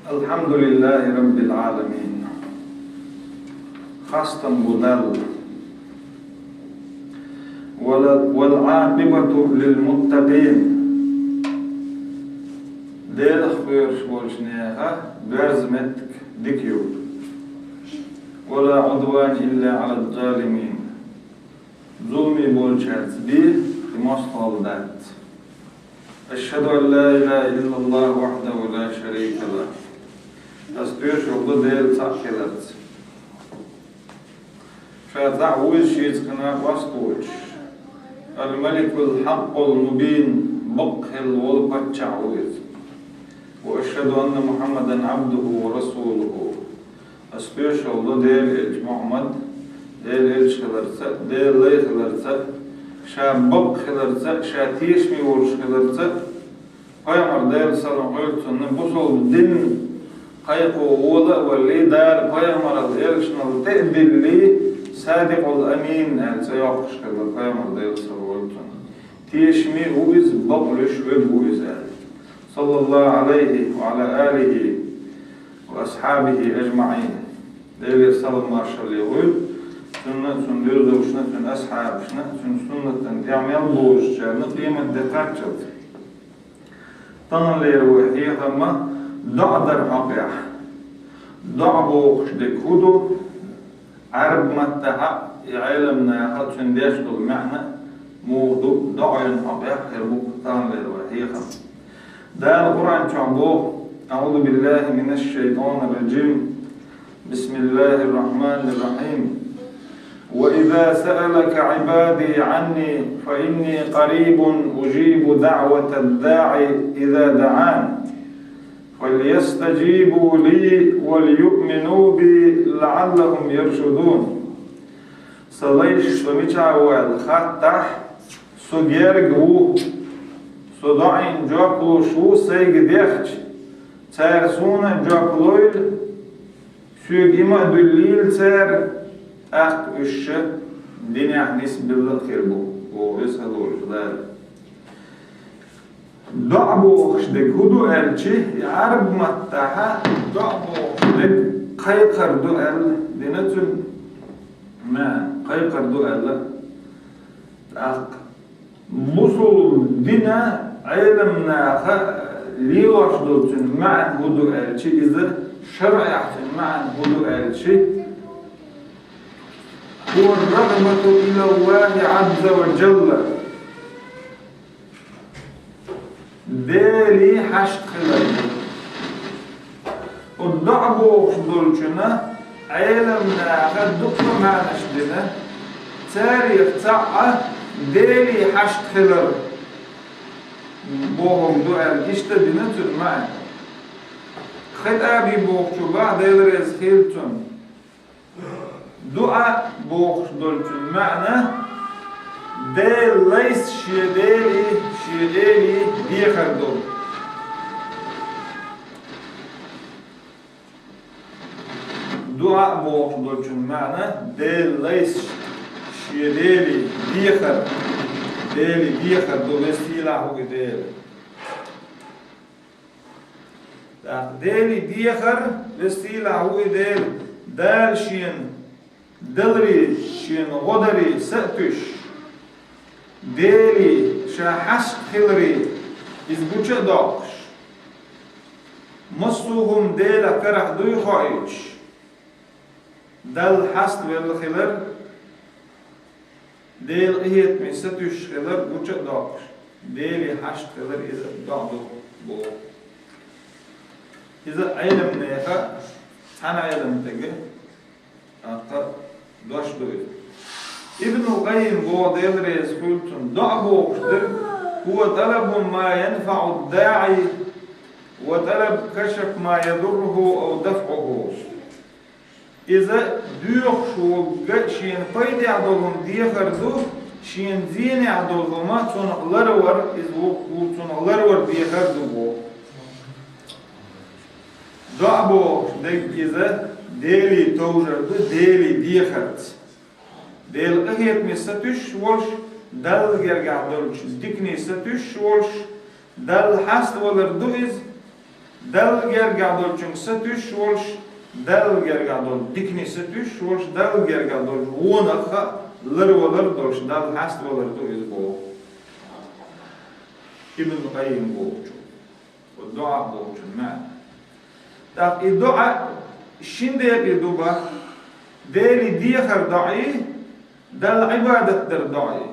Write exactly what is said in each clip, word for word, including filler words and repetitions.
الحمد لله رب العالمين. Хастам бу Далла. ولا-، والعاقبة للمتقين. Делах кхоьруш болчу нехан доьрза меттиг дика ю. ولا عدوان إلا على الظالمين. Зуламе болчаьрца бен и мостагӀалла дац. أشهد أن لا إله إلا الله وحده لا شريك له. Ас тоьшалла ду Дела цхьаъ хиларца. Ша цхьаъ ву иза, шеца кхин накъост воцуш. الملك الحق المبين, бакъ хилла волу паччахь ву иза. وأشهد أن محمدا عبده ورسوله. Ас тоьшалла ду Делан элча Мухьаммад, Делан элча хиларца, Делан лай хиларца, ша бакъ хиларца, ша тешаме волуш хиларца, пайхамар, Делан салам хуьлда цунна, бусалба дин кхайкхо вола а валале, Дала пайхамарал, элчанал тӀе а диллале, Садикъул Амин аьлла цӀе йоккхуш хилла пайхамар, Делан салам хуьлда цунна. Тешаме а ву иза, бакъ луьйш верг а ву иза аьлла. صلى الله عليه وعلى آله وأصحابه أجمعين. Делера салам-маршалла хуьлда цунна, цуьнан доьзалшна, цуьнан асхьабашна, цуьнан суннатана тӀехь мел божучарна къематде кхаччалц. Таханлера вай хьехам доӀа дар хьокъехь. ДоӀа бохуш дерг хӀун ду? Ӏарб маттахь а, и Ӏеламнаха цуьнан деш долу маьӀна муха ду, доӀа дар хьокъехь хир бу таханлера вай хьехам. Дала Къуръан чохь боху: أعوذ بالله من الشيطان الرجيم. بسم الله الرحمن الرحيم. وإذا سألك عبادي عني فإني قريب أجيب دعوة الداع إذا دعان. فليستجيبوا لي وليؤمنوا بي لعلهم يرشدون. Сан лайш со мичахь ву аьлла хаттахь, со герга ву, со доӀина жоп луш ву сайга дехча, цара суна а жоп лойла, соьга иман а дуьллийла цара, тӀаккха уьш ша динехь нисбелла а хир бу, боху веза хилла волчу Дала. ДоӀа бохуш дерг хӀун ду аьлча, и Ӏарб маттахь а доӀа бохуш дерг кхайкхар ду аьлла дина цуьнан маьӀна, кхайкхар ду аьлла. ТӀаккха бусалба дина Ӏеламнаха лелош долу цуьнан маьӀна хӀун ду аьлча, иза шарӀехь цуьнан маьӀна хӀун ду аьлча, هو الرغبة إلى الله عز وجل. Деле хьашт хилар ду. Оцу доӀа бохуш долчунна Ӏеламнаха дуккха а маьӀнаш дина, царех цхьаъ а Деле хьашт хилар бохург ду аьлла, иштта дина цуьнан маьӀна. Хетаби бохучо боху, Дела реза хила цунна. ДоӀа бохуш долчун маьӀна Делан лайс шен Деле, шен Деле дехар ду. ДоӀа бохуш долчун маьӀна Делан лайс шен Деле дехар, Деле дехар ду, веза-сийлахь ву и Дела. ТӀаккха Деле дехар, веза-сийлахь ву и Дела, Дала шена даларе, шена гӀо даре са а туьйсуш, Деле ша хьашт хиларе иза гуча а доккхуш, массо а хӀума Делан карахь дуй хоуьйтуш, Далла хьаставелла хилар, Делан къинхетаме сатуьйсуш хилар гуча а доккхуш, Деле хьашт хилар иза доӀа ду боху. Иза Ӏеламнеха цхьана Ӏеламстага тӀаккха дош ду иза. Ибнул Къаййим боху, Дела реза хуьлда цунна, доӀа бохуш дерг: هو طلب ما ينفع الداعي وطلب كشف ما يضره أو دفعه. Иза доьхуш волчу шена пайдехь долу хӀума дехар ду, шена зенехь долу хӀума цунах ларвар, иза ву, ву цунах ларвар дехар ду боху. ДоӀа бохуш дерг иза Деле товжар ду, Деле дехарца. Делан къинхетаме сатуьйсуш волуш, Далла гергахь долчу дикане сатуьйсуш волуш, Далла хьаставалар ду иза, Далла гергахь долчуьнга сатуьйсуш волуш, Далла гергахь долу дикане сатуьйсуш волуш, Далла гергахь долчу вонах а ларвалар долуш, Далла хьаставалар ду иза боху Ибн Къаййим бохучо. Оцу доӀа бохучун маьӀна. ТӀаккха и доӀа шина декъе ду боху: Деле дехар доӀий, Далла Ӏибадат дар доӀий.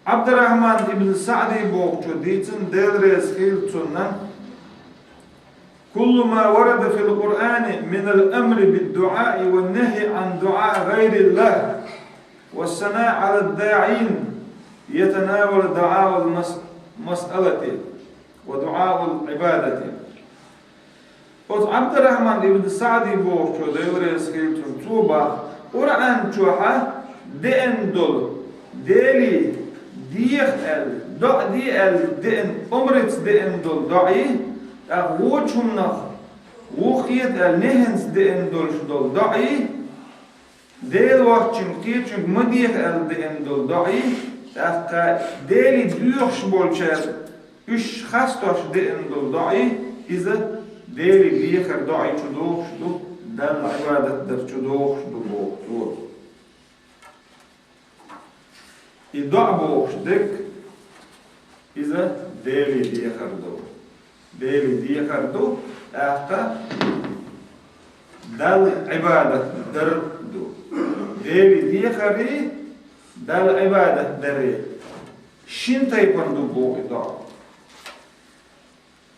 Ӏабдуррахьман ибн СаӀди бохучо дийцина, Дела реза хила цунна: كل ما ورد في القرآن من الأمر بالدعاء والنهي عن دعاء غير الله والثناء على الداعين يتناول دعاء المس-، المسألة ودعاء العبادة. Оцу Ӏабдуррахьман ибн СаӀди бохучо, Дела реза хила цунна, цо боху, Къуръан чохь деана долу, Деле деха аьлла, доӀа де аьлла деана, омрица деана долу доӀий, тӀаккха вочу хӀуманах вуха хета аьлла, нехьанца деана долуш долу доӀий, Дела воцчуьнга, кхечуьнга ма деха аьлла деана долу доӀий, тӀаккха Деле доьхуш болчара уьш хастош деана долу доӀий, иза Деле дехар доӀий чу догӀуш ду, Далла Ӏибадат дар чу догӀуш ду боху цо. И доӀа бохуш дерг, иза Деле дехар ду. Деле дехар ду, тӀаккха Далла Ӏибадат дар ду. Деле дехарий, Далла Ӏибадат дарий шина тайпана ду боху и доӀа.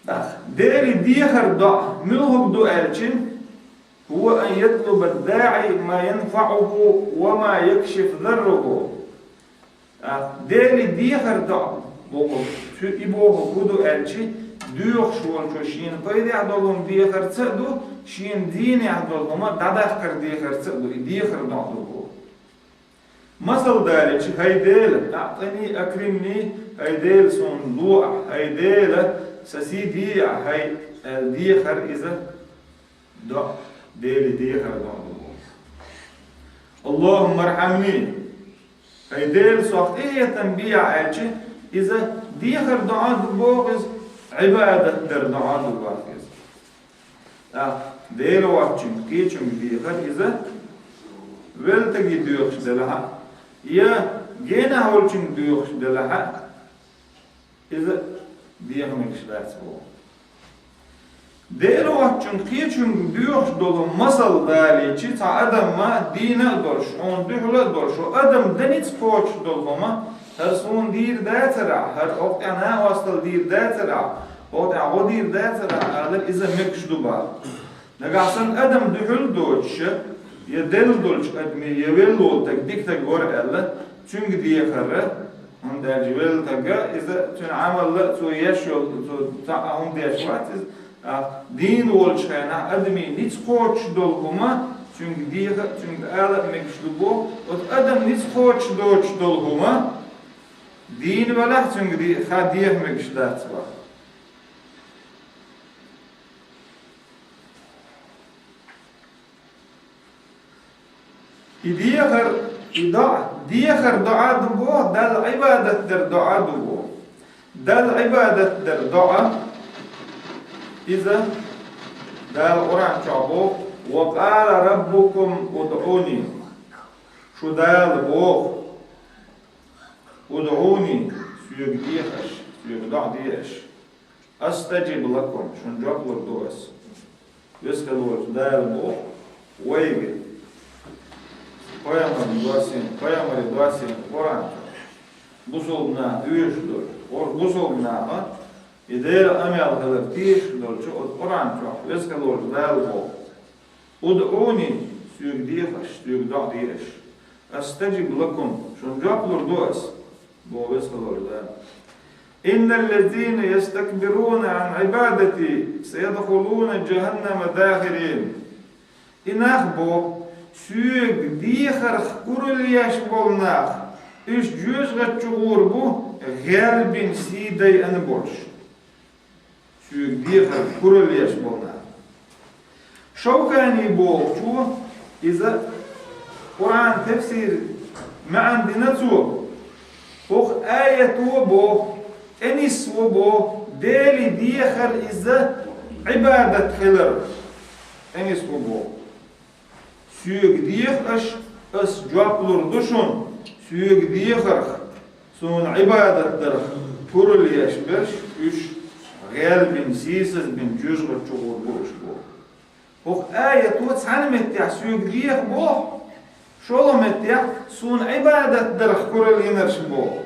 ТӀаккха Деле дехар доӀа муьлхарг ду аьлча, هو أن يطلب الداعي ما ينفعه وما يكشف ضره. ТӀаккха Деле дехар доӀа бохург, цу и бохург хӀун ду аьлча, доьхуш волчо шена пайдехь долу хӀума дехарца а ду, шена дийнехь долу хӀума дӀадаккхар дехарца а ду, и дехар доӀа ду боху. Масал далийча: хӀай Дела, أعطني أكرمني, хӀай Дела, суна ло ахь, хӀай Дела, сан сий де ахь, хӀай, аьлла дехар иза доӀа, Деле дехар доӀа ду боху. اللهم ارحمني, хӀай Дела, сох къинхетам бе ахь аьлча, иза дехар доӀа ду боху, иза Ӏибадат дар доӀа ду боху иза. ТӀаккха Дела воцчуьнга, кхечуьнга дехар иза велла стаге доьхуш делахь а, я генахь волчуьнга доьхуш делахь а, иза деха мегаш дац боху. Дела воцчуьнга, кхечуьнга доьхуш долу масал далийча, цхьа адам ма дийна а долуш, хьуна дуьхьал а долуш, хӀокху адам дан ницкъ кхочуш долу хӀума, хӀара суна дийр дацара, хӀара хӀокху тӀехь накъосталла дийр дацара, хӀокху тӀехь гӀо дийр дацара, алар иза мегаш ду боху. Нагахь санна адам дуьхьал а доцуш, я делла долчу адаме, я велла волу стаг дика стаг вара аьлла, цуьнга дехар, хӀунда аьлча велла стаг, иза цуьнан Ӏамал а, цо еш йолу, цо цхьа а хӀума деш вац иза, а, дийна волчу хенахь адамийн ницкъ кхочуш долу хӀума, цуьнга деха а, цуьнга ала а мегаш ду боху, оцу адам ницкъ кхочуш доцуш долу хӀума, дийна велахь а цуьнга де-, ха деха мегаш дац боху. И дехар, и доӀа, дехар доӀа ду боху, Далла Ӏибадат дар доӀа ду боху. Далла Ӏибадат дар доӀа, иза Дала Къуръан чохь боху: وقال ربكم ادعوني. Шу Дала боху: ادعوني, соьга деха аша, соьга доӀа де аша. أستجب لكم, шуна жоп лур ду ас. Веза хила волчу Дала боху вайга, пайхамарна доссийна, пайхамаре доссийна Къуръан чохь, бусалба наха оьшуш долчу, хӀора бусалба наха и Делан къамел хилар тешаш долчу оцу Къуръан чохь Веза хила волчу Дала боху: ادعوني, соьга деха аша, соьга доӀа де аша. أستجب لكم, шуна жоп лур ду ас. Боху Веза хила волчу Дала: إن الذين يستكبرون عن عبادتي سيدخلون جهنم داخرين. И нах боху, соьга дехарх куралла еш болу нах, уьш жоьжахати чу гӀур бу, гӀел бина, сий дайъина болуш. Соьга дехар куралла еш болу нах. Шовкани бохучо, иза Къуръан тафсир маьӀна дина цо, хӀокху аято боху, тӀенисво боху, Дели дехар иза Ӏибадат хилар. Ӏинис бу боху. Соьга деха аша, ас жоп лур ду шуна, соьга дехарх, суна Ӏибадат дарх куралла еш берш, уьш гӀелбина, сийсазбина, жоьжахати чу гӀур бу уьш боху. ХӀокху аято цхьана меттехь соьга деха боху, шолгӀа меттехь суна Ӏибадат дарх куралла йинарш боху.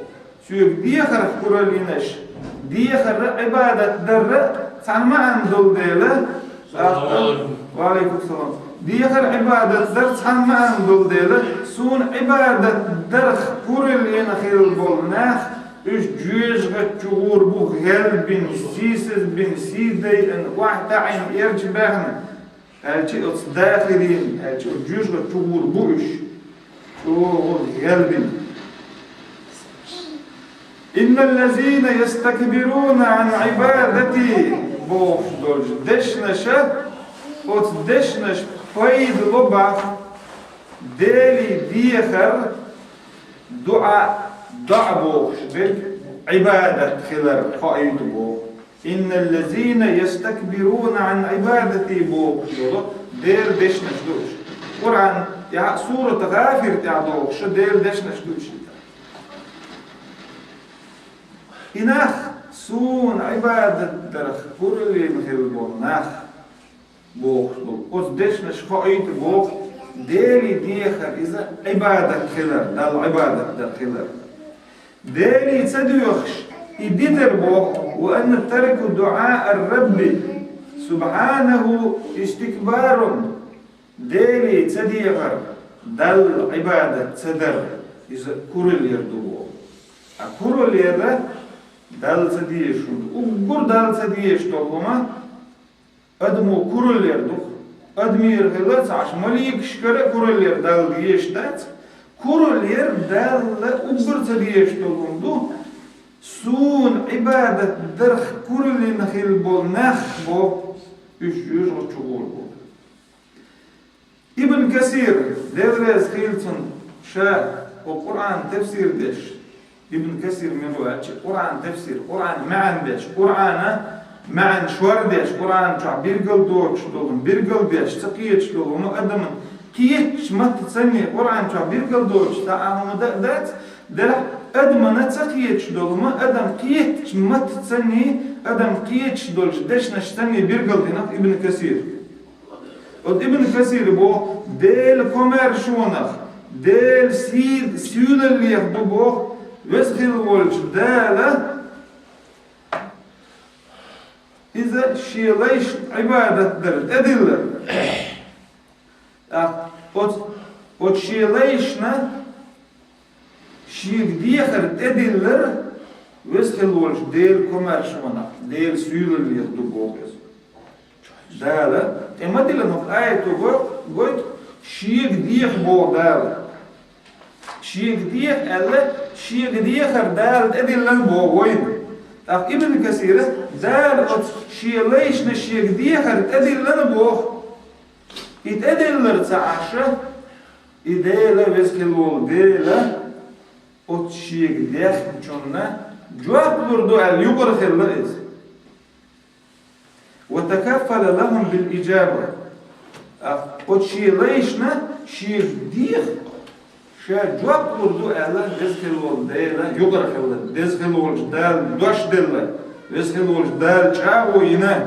Соьга дехарх куралла йинарш, дехар а, Ӏибадат дар а цхьана маьӀна долу дела, Салам алейкум. Ва алейкум салам. Дехар а, Ӏибадат дар а цхьана маьӀна долу дела, суна Ӏибадат дарх куралла йина хилла болу нах, уьш жоьжахати чу гӀур бу гӀелбина, сийсазбина, сий дайина, охьатаьӀина, эрча баьхна. Аьлча оцу дахирин, аьлча оцу жоьжахати чу гӀур бу уьш. ЧӀогӀа гӀелбина. «Инналлазина ястакбируна ан Ӏибадати», бохуш долчу дешнаша, оцу дешнаша пайда ло боху, Дели дехар, дуӀа, доӀа бохуш дерг Ӏибадат хилар хоуьйту боху. «Инналлазина ястакбируна ан Ӏибадати», бохуш долу Делан дешнаш ду уьш. Къуръан тӀехь, сурат ГӀафир тӀехь дохуш Делан дешнаш ду уьш. И нах, суна Ӏибадат дарх куралла йина хилла болу нах, бохуш долу. Оцу дешнаш хоуьйту боху, Дели дехар иза Ӏибадат хилар, Далла Ӏибадат дар хилар. Дели ца доьхуш, и дитар боху, «ва анна тарку дуӀаа ар-Рабби субхьанаху истикбарун». Дели ца дехар, Далла Ӏибадат ца дар, иза куралла яр ду боху. А куралла яр Далла ца дезаш хӀума ду. Уггар Далла ца дезаш долу хӀума адамо куралла яр ду-кх. Адамера хилла ца Ӏаш, маликашкара а куралла яр Далла дезаш дац. Куралла яр Далла уггар ца дезаш долу хӀума ду. Суна Ӏибадат дарх куралла йина хилла болу нах бо, уьш жоьжахати чу гӀур бу. Ибн Касир, Дела реза хила цунна, ша хӀокху Къуръан тафсир деш, Ибн Касир мила ву аьлча, Къуръан тафсир, Къуръан маьӀна деш, Къуръана маьӀна шор деш, Къуръан чохь билгал доцуш долу, билгал деш, ца кхеташ долу хӀума адамна кхеташ матта санна, Къуръан чохь билгал доцуш цхьа а хӀума дан дац, делахь адамна ца кхеташ долу хӀума адам кхеташ матта санна, адам кхеташ долчу дешнаш санна билгал дина Ибн Касир. Оцу Ибн Касира боху, Делан комаьршонах, Делан сий-, сийлаллех ду боху, веза хилла волчу Дала иза шен лайшна Ӏибадат дар тӀедиллар. ТӀаккха оцу, оцу шен лайшна шега дехар тӀедиллар, веза хилла волчу Делан комаьршонах, Делан сийлаллех ду боху иза. Дала, тӀе ма диллина хӀокху аято го-, гойту, шега деха боху Дала. Шега деха аьлла, шега дехар Дала тӀедиллина боху вайна. ТӀаккха Ибн Касира, Дала оцу шен лайшна шега дехар тӀедиллина боху. И тӀедиллар ца Ӏаш, и Дела, веза хилла волу Дела, оцу шега дехначунна жоп лур ду аьлла юкъара хилла иза. «Ва такаффала лахум бил-иджаба». А, оцу шен лайшна шега деха, ша жоп лур ду аьлла, веза хилла волу Дела юкъара хилла, веза хилла волчу Дала дош делла, веза хилла волчу Дала чӀагӀо йина,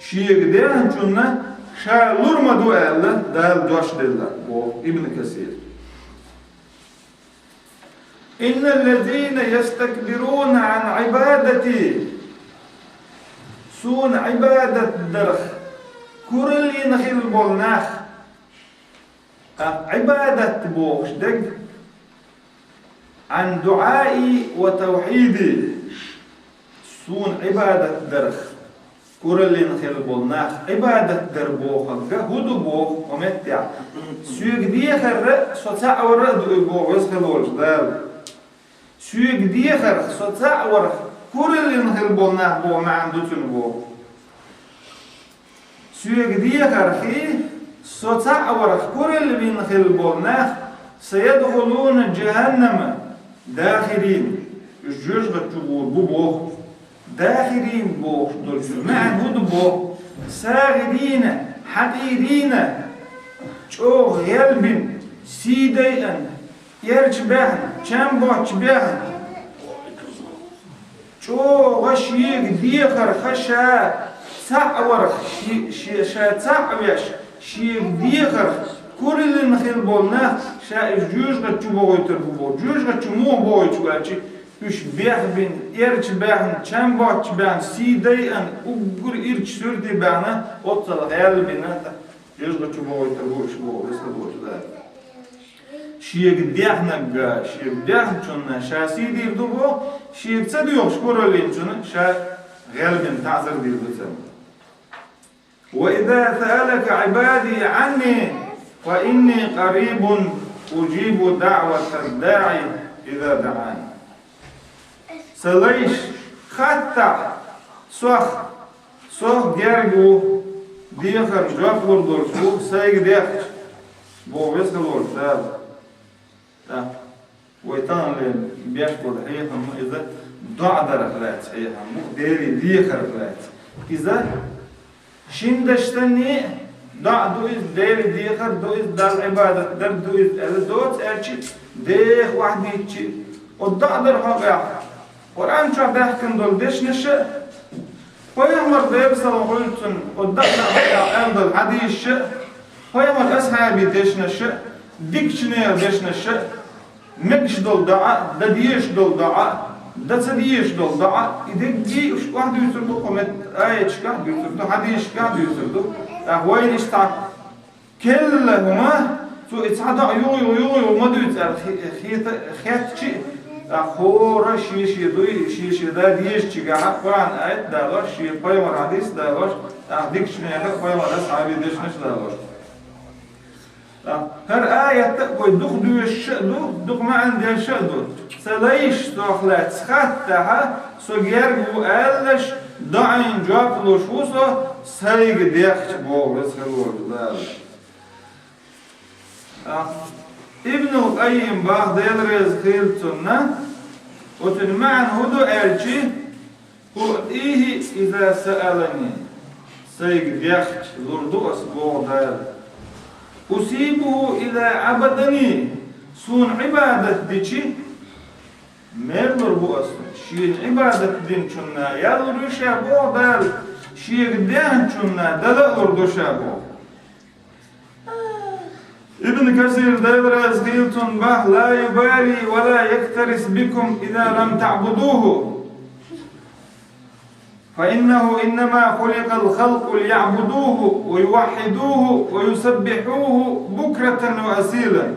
шега дехначунна ша лур ма ду аьлла, Дала дош делла, боху Ибн Касир. «Инналлазина ястакбируна ан Ӏибадати». Суна Ӏибадат дарх куралла йина хилла болу нах. А Ӏибадат бохуш дерг, ан дуӀаи ва тавхьиди. Суна Ӏибадат дарх куралла йина хилла болу нах, Ӏибадат дар бохург хӀун ду боху, хӀокху меттехь? Соьга дехар а, со цхьаъ вар а ду и боху веза хилла волчу Дала. Соьга дехарх, со цхьаъ варх куралла йина хилла болу нах боху маьӀна ду цуьнан боху. Соьга дехархий, со цхьаъ варх куралла вина хилла болу нах, «сайадхулуна джаханнама дахирин». Уьш жоьжахати чу гӀур бу боху. Дахирина бохуш долчун маьӀна хӀун ду боху? Сагъирина, хьакъирина, чӀогӀа гӀелбина, сий дайъина, эрча баьхна, чам боцчу баьхна, чӀогӀа шега дехарх ша цхьаъ варх, ши-, ши-, ша цхьаъ веш, шега дехарх кураллина хилла болу нах ша иза жоьжахати чу бохуьйтур бу боху. Жоьжахати чу муха бохуьйтуш ваьлча, уьш бехбина, эрча баьхна, чам боцчу баьхна, сий дайъина, уггар ирча суьрте баьхна, оццул гӀелбина, жоьжахати чу бохуьйтур бу уьш боху, веза хилла волчу Дала. Шега дехнарг, шега дехначунна ша сий дийр ду боху, шега ца доьхуш кураллиначунна ша гӀелбина таӀзар дийр ду царна. وإذا سألك عبادي عني فإني قريب أجيب دعوة الداع إذا دعان. Сан лайш хаттахь сох, со герга ву, дехарна жоп лур долуш ву, сайга дехча, боху веза хилла волчу Дала. ТӀаккха вай таханлерчу беш болу хьехам ма иза доӀа дарах лаьцна хьехам бу, Деле дехарх лаьцна. Иза шина дашца санна доӀа ду иза, Деле дехар ду иза, Далла Ӏибадат дар ду иза аьлла доцу, аьлча деха охьадийцча, оцу доӀа дар хьокъехь Къуръан чохь баьхкина долу дешнаша, пайхамар Делан салам хуьлда цунна, оцу доӀа дар хьокъехь аьлла долу хьадисаша, пайхамар асхьабийн дешнаша, дикачу нехан дешнаша, мегаш долу доӀа, дан дезаш долу доӀа, дан ца дезаш долу доӀа, и дерриге уьш охьадуьйцур ду, кху мет-, аяташкахь дуьйцур ду, хьадисашкахь дуьйцур ду. ТӀаккха вайна иштта цхьа керла хӀума, цо и цхьа доӀа юха-юха, юха-юха ма дуьйцу аьлла хи-, хета-, хеттачи, тӀаккха хӀора шен-шен дуй, шен-шен дан дезачигахь Къуръан аят а далош, шен пайхамар хьадис а далош, тӀаккха дикачу нехан а пайхамар асхьабийн дешнаш а далош. ХӀара аят а вай дукха доьшуш а ду, дукха маьӀна деш а ду. Сан лайш сох лаьцна хаттахь, со герга ву алалаш, доӀийн жоп луш ву со, сайга дехча, боху веза хилла волчу Дала. Ибнул Къаййим боху, Дела реза хуьлда цунна, оцуьнан маьӀна хӀун ду аьлча, أعطيه إذا سألني, сайга дехча лур ду ас, боху Дала. أثيبه إذا عبدني, суна Ӏибадат дича, мел лур бу ас, шена Ӏибадат динчунна ял лур ю ша, боху Дала, шега дехначунна дала а лур ду ша, боху. Ибн Касир, Дела реза хуьлда цунна, боху: لا يبالي ولا يكترث بكم إذا لم تعبدوه، فإنه إنما خلق الخلق ليعبدوه ويوحدوه ويسبحوه بكرة وأصيلا.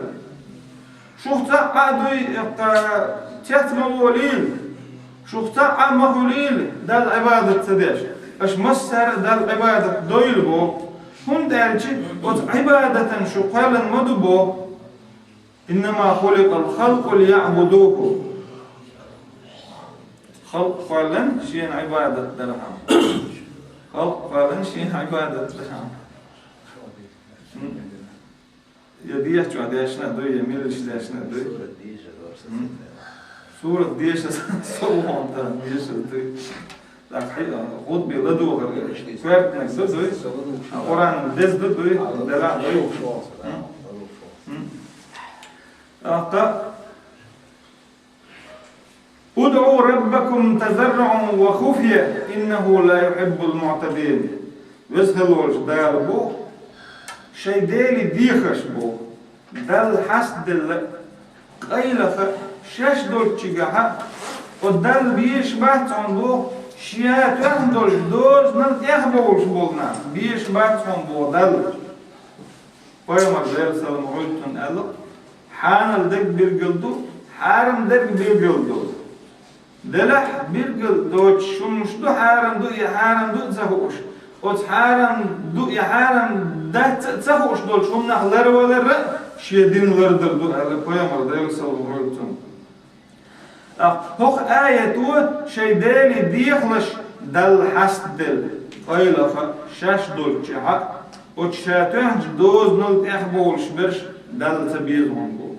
Шух цхьаъ а дуй, эккха, цец ма волийла, шух цхьаъ а ма хуьлийла Далла Ӏибадат ца деш. Аша массара а Далла Ӏибадат дойла, боху. ХӀунда аьлча оцу Ӏибадатана шу кхоьллина ма ду, боху. إنما خلق الخلق ليعبدوه. Халкъ кхоьллина шена Ӏибадат дархьама. Халкъ кхоьллина шена Ӏибадат дархьама. М? Я дехьа чохь дешна а дуй, я милаш дешна а дуй. Сурат деша, м? Сурат деша, со вон тан деша дуй. Так, хьи-, хутбе ладогӀар коьртаниг ду дуй. Къуръан деза ду дуй, дала дуй. М? М? ТӀаккха: ادعوا ربكم تضرعا وخفية إنه لا يحب المعتدين. Веза хилла волчу Дала боху: шайн Деле дехаш, боху, Далла хьастаделла, къайлаха, шаьш долччигахьа, оцу Далла безаш бац хьуна, боху, шен тоьхна долчу дозанал тӀехбовлуш болу нах, безаш бац хьуна, боху Далла. Пайхамар, Делан салам хуьлда цунна, аьлла: хьанал дерг билгал ду, хьарам дерг билгал ду. Делахь билгал доцуш хӀуманаш ду, хьарам ду я хьарам ду а ца хууш, оцу хьарам ду я хьарам дац а ца хууш долчу хӀуманах ларвалар а шен дин лардар ду, аьлла Пайхамар, Делан салам хуьлда цунна. ТӀаккха хӀокху аято шайн Деле дехалаш Далла хьастаделла, къайлаха, шаьш долччехьа, оцу ша тоьхначу дозанал тӀехбовлуш берш Далла ца беза хьуна боху.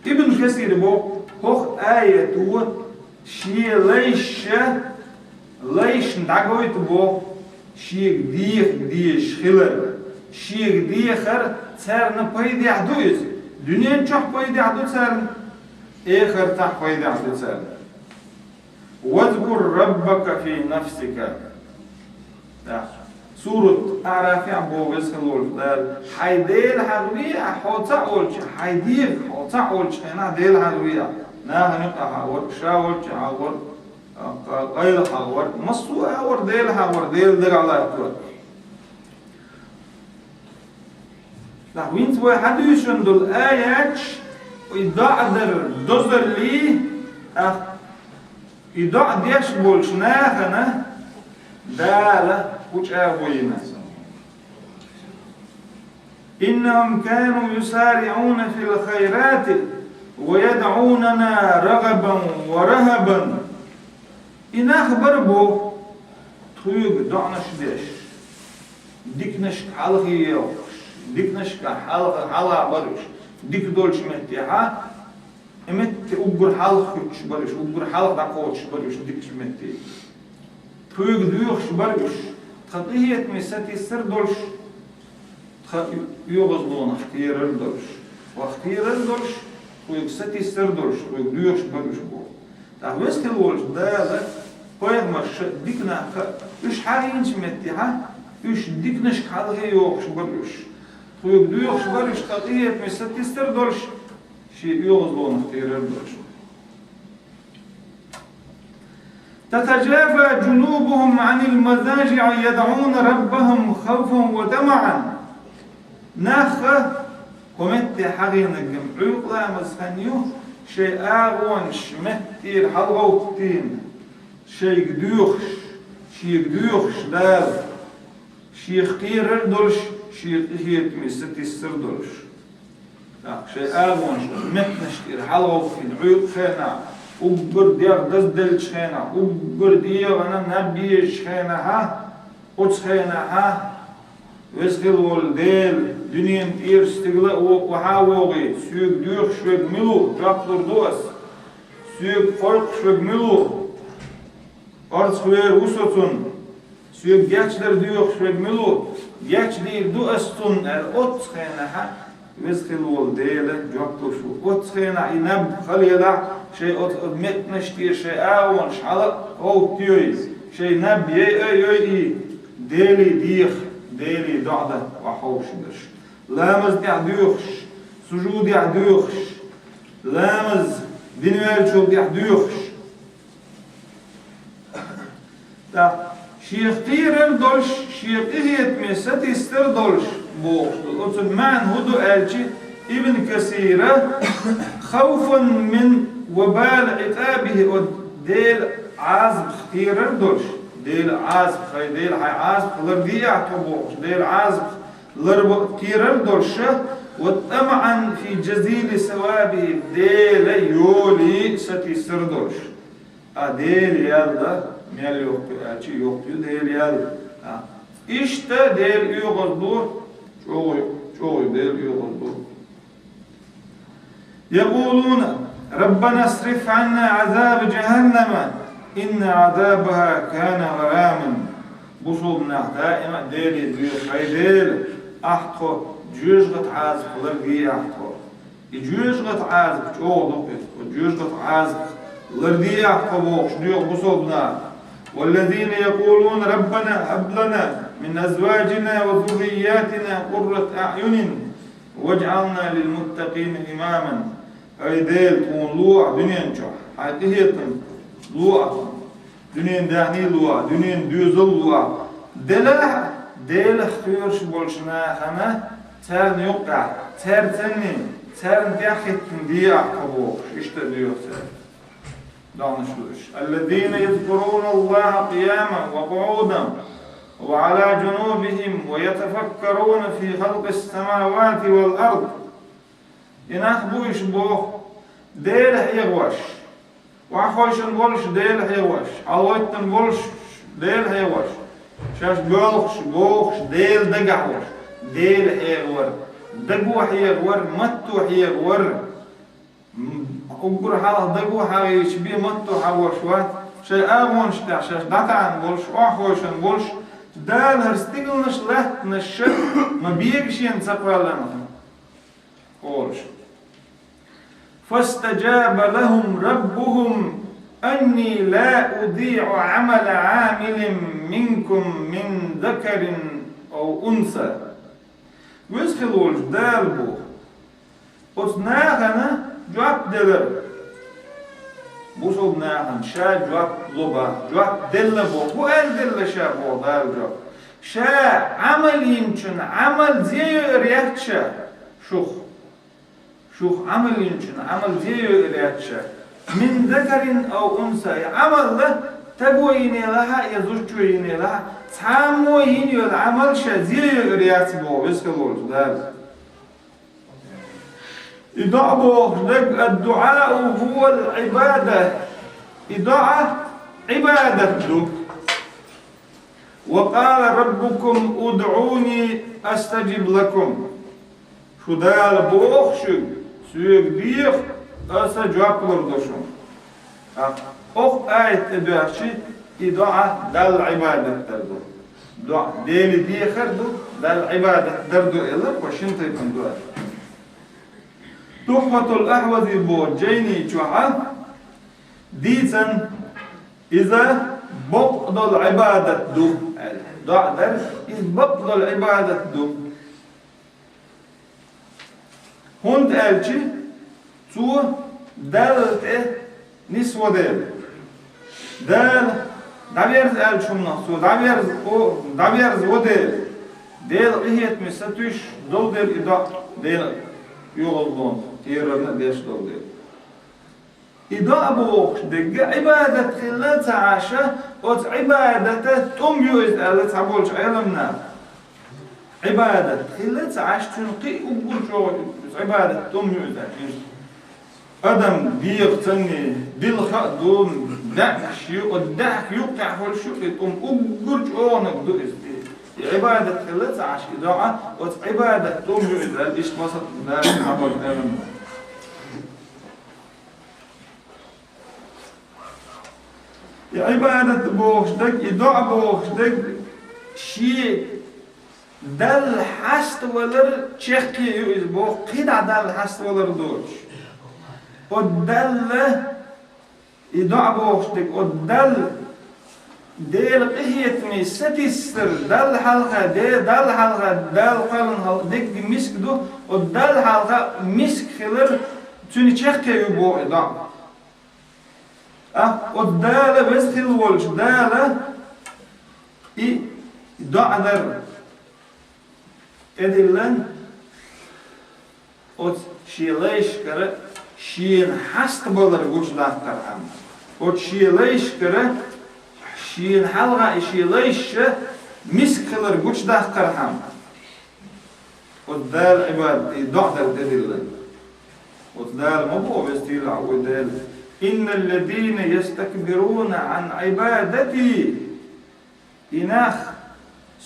Ибн Касира боху, хӀокху аято шен лайша Лайшна дӀагойту боху шега деха дезаш хилар. Шега дехар царна пайдехь ду иза. Дуьнен чохь пайдехь ду царна, эхартахь пайдехь ду царна. «Вазкур раббака фи нафсика». Да. Сурат АӀрафехь боху Веза хилла волчу Дала: «Хьайн Дела хьахаве ахь, хьо ца а волчу, хьайн дега хьо ца а волчу хенахь Дела хьахаве ахь». Нахана юкъахь а вара, ша волчу а вара, къайла хьахавар, массо а вара, Дела хьахавар, Дела дагахь латтор. ТӀаккха хӀинца вай хьадуьйшина долу аяташ, и доӀа дар дозаллий, тӀаккха и доӀа деш болчу нахана Дала хӀун чӀагӀо йина. «Иннахум кану юсариӀуна фил хайрати ва ядӀунана рагӀабан ва рагьабан». И нах бара боху, тхоьга доӀанаш деш, диканашка хьалхе йохуш, диканашка хьалха, хьалха бара уьш, дика долчу меттехьа, и метте уггар хьалха хӀуьттуш бара уьш, уггар хьалха дӀакхочуш бара уьш дикачу метте. Тхоьга доьхуш бара уьш, тхан къинхетаме сатийсар долуш, тхан оьгӀазлонах кхерар долуш, вах кхерар долуш, тхоьга сатийсар долуш, тхоьга доьхуш бара уьш боху. ТӀаккха Веза хилла волчу Дала пайхамарша дика нах а, уьш хьахийначу меттехьа, уьш диканашка хьалхе йохуш бара уьш. Тхоьга доьхуш бара уьш, тхан къинхетаме сатийсар долуш, шен оьгӀазлонах кхерар долуш. تتجافى جنوبهم عن المضاجع يدعون ربهم خوفا وطمعا. Нах а хӀокху метте хьахийнарг-м Ӏуьйкъа ламаз хан ю, шайн агӀонаш меттера хьалагӀовттийна, шайга доьхуш, шега доьхуш Дала, шех кхерар долуш, шен къинхетаме сатийсар долуш. ТӀаккха шайн агӀонаш меттанаш тӀера хьалагӀовттийна Ӏуьйкъа хенахь, уггар дегӀ дазделлачу хенахь, уггар дегӀана наб езачу хенахьа, оцу хенахьа, Веза хилла волу Дела, дуьненан тӀера стигала а во-, охьа а вогӀий, соьга доьхуш верг мила ву, жоп лур ду ас, соьга кхойкхуш верг мила ву, орцахвер ву со цунна. Соьга гечдар доьхуш верг мила ву, гечдийр ду ас цунна, аьлла, оццу хенахьа Веза хилла волу Дела жоп луш ву. Оццу хенахь и наб хала елахь, шайн оцу меттанаш тӀера шайн агӀонаш хьала а хӀовттайой, шайн наб яй а йойий, Деле деха, Деле доӀа дан охьаховшадерш. Ламаз тӀехь доьхуш, сужудехь доьхуш, ламаз динваьллачул тӀехь доьхуш. ТӀаккха шех кхерар долуш, шен къинхетаме сатийсар долуш бохуш ду. Оцун маьӀна хӀун ду аьлча, Ибн Касира: «Хауфан мин вабали Ӏикъабихи», оцу Делан Ӏазапах кхерар долуш, Делан Ӏазапах, хьай Дела, хьайн Ӏазапах лардийахь тхо бохуш, Делан Ӏазапах ларба-, кхерар долуша, «ва тамаӀан фи жазили савабихи», Делан йоли сатийсар долуш. А Дела ял дан мел йоккха ю аьлча, йоккха ю Дела ял. А, иштта Дела оьгӀаз ду, чӀогӀа, чӀогӀа Дела оьгӀаз ду. «Якъулуна: Раббана сриф Ӏанна Ӏазаба жаханнама, инна Ӏазабаха кана гӀараман». Бусулба нах даима а Деле доьху: «Хьай Дела, ахь тхо жоьжахатин Ӏазапах лардехьа тхо». И жоьжахатин Ӏазап чӀогӀа ду-кх иза, оцу жоьжахатин Ӏазапах лардехьа тхо бохуш доьху бусулба наха. «Валлазина якъулуна: Раббана хаб лана мин азважина ва зурриятина къуррата аӀюнин ваджӀална лилмуттакъина имаман». Ай Дела, тхуна ло ахь дуьнен чохь хьайн къинхетам, ло ахь дуьненан даьхни, ло ахь дуьненан доьзал, ло ахь. Делахь, Делах кхоьруш болчу нахана, царна юккъехь, цаьрца санна, царна тӀехь хӀиттина де ахь тхо бохуш, иштта а доьху цара. ДоӀанаш ду уьш. «Аллазина язкуруна Аллаха къияман ва къуӀудан ва Ӏала жанубихим ва ятафаккаруна фи халкъис самавати вал ард». И нах бу уьш боху, Дела хьехош, охьахевшина волуш Дела хьехош, хьалахӀиттина волуш Дела хьехош, шаьш боьлхуш, бохуш Дела дагахь волуш, Дела хьехавар, даго хьехавар, матто хьехавар. М, уггар хьалха даго хьахийча бен матто хьахош вац, Шайн агӀонаш тӀехь шаьш дӀатаьӀна болуш, охьахойшан болуш, Дала хӀара стигалнаш, латтанаш ма бега шена ца кхоьллина олуш. فاستجاب لهم ربهم أني لا أضيع عمل عامل منكم من ذكر أو أنثى. Веза хила волчу Дала боху, оцу нахана жоп делара. Бусалба нахана ша жоп ло боху, жоп делла боху. ХӀун аьлла делла ша боху Дала жоп? Ша Ӏамал йинчун Ӏамал зе йойур яц ша шух. Шух Ӏамал йинчун Ӏамал зе йойур яц ша. Мин закарин ав унса. И Ӏамал стаго йинехь а, я зудчо йинехь а, цхьаммо йина йолу Ӏамал ша зе йойур яц боху веза хила волчу Дала. И доӀа бохуш дерг, ад-дуӀау хӀувал Ӏибада. И доӀа Ӏибадат ду. Ва къала раббукум удӀуни астаджиб лакум. Шу Дала боху шуьга, соьга деха, аса жоп лур ду шуна. ТӀаккха оха аят тӀе доьхчи, и доӀа Далла Ӏибадат дар ду. ДоӀа Деле дехар ду, Далла Ӏибадат дар ду элар, ва шина тайпана ду аьлла. Тухфатул Ахвази боху жайни чохьа дийцан, иза бакъдолу Ӏибадат ду аьлла. ДоӀа дар, иза бакъдолу Ӏибадат ду. ХӀунда аьлча цо Далла тӀе нисво дела. Дала дӀаверза аьллачу хӀуманах цо дӀаверза, о, дӀаверза во дела. Дела къинхетаме сатуьйсуш долу дела и доӀа, Дела оьгӀазлонах, кхерарна а деш долу дела. И доӀа бохуш дерг Ӏибадат хилла ца Ӏаш, оцу Ӏибадата тӀум ю иза аьлла цхьаболчу Ӏеламнаха. Ӏибадат хилла ца Ӏаш, цуьнан кхин а уггар чӀогӀа оцу Ӏибадата тӀум ю иза аьлла. Адам дегӀаца билха а ду, даьӀахкаш ю, оцу даьӀахка юккъехь хуьлуш ю и тӀум, уггар чӀогӀаниг ду иза. И Ӏибадат хилла ца Ӏаш, и доӀа оцу Ӏибадата тӀум ю иза аьлла, иштта масал дара цхьаболчу Ӏеламнаха. И Ӏибадат бохуш дерг, и доӀа бохуш дерг, шен Далла хьаставалар чаккхе ю иза боху, кхидӀа Далла хьаставалар доцуш. Оцу Далла, и доӀа бохуш дерг, оцу Далла, Дела къинхетаме сатийсар, Далла хьалха, Де-, Далла хьалха, Далла кхоьллина хьалха дерриг миска ду, оцу Далла хьалха миска хилар, цуьнан чаккхе ю боху и доӀа. ТӀаккха оцу Дала, веза хила волчу Дала, и доӀа дар тӀедиллина оцу шен лайшкара шена хьаставалар гучудаккхархьама. Оцу шен лайшкара шена хьалха и шен лайшша миска хилар гучудаккхархьама. Оцу Дала Ӏибадат, и доӀа дар тӀедиллина. Оцу Дала ма боху, веза тӀехь ву Дела: «Инналлазина ястакбируна ан Ӏибадати». И нах,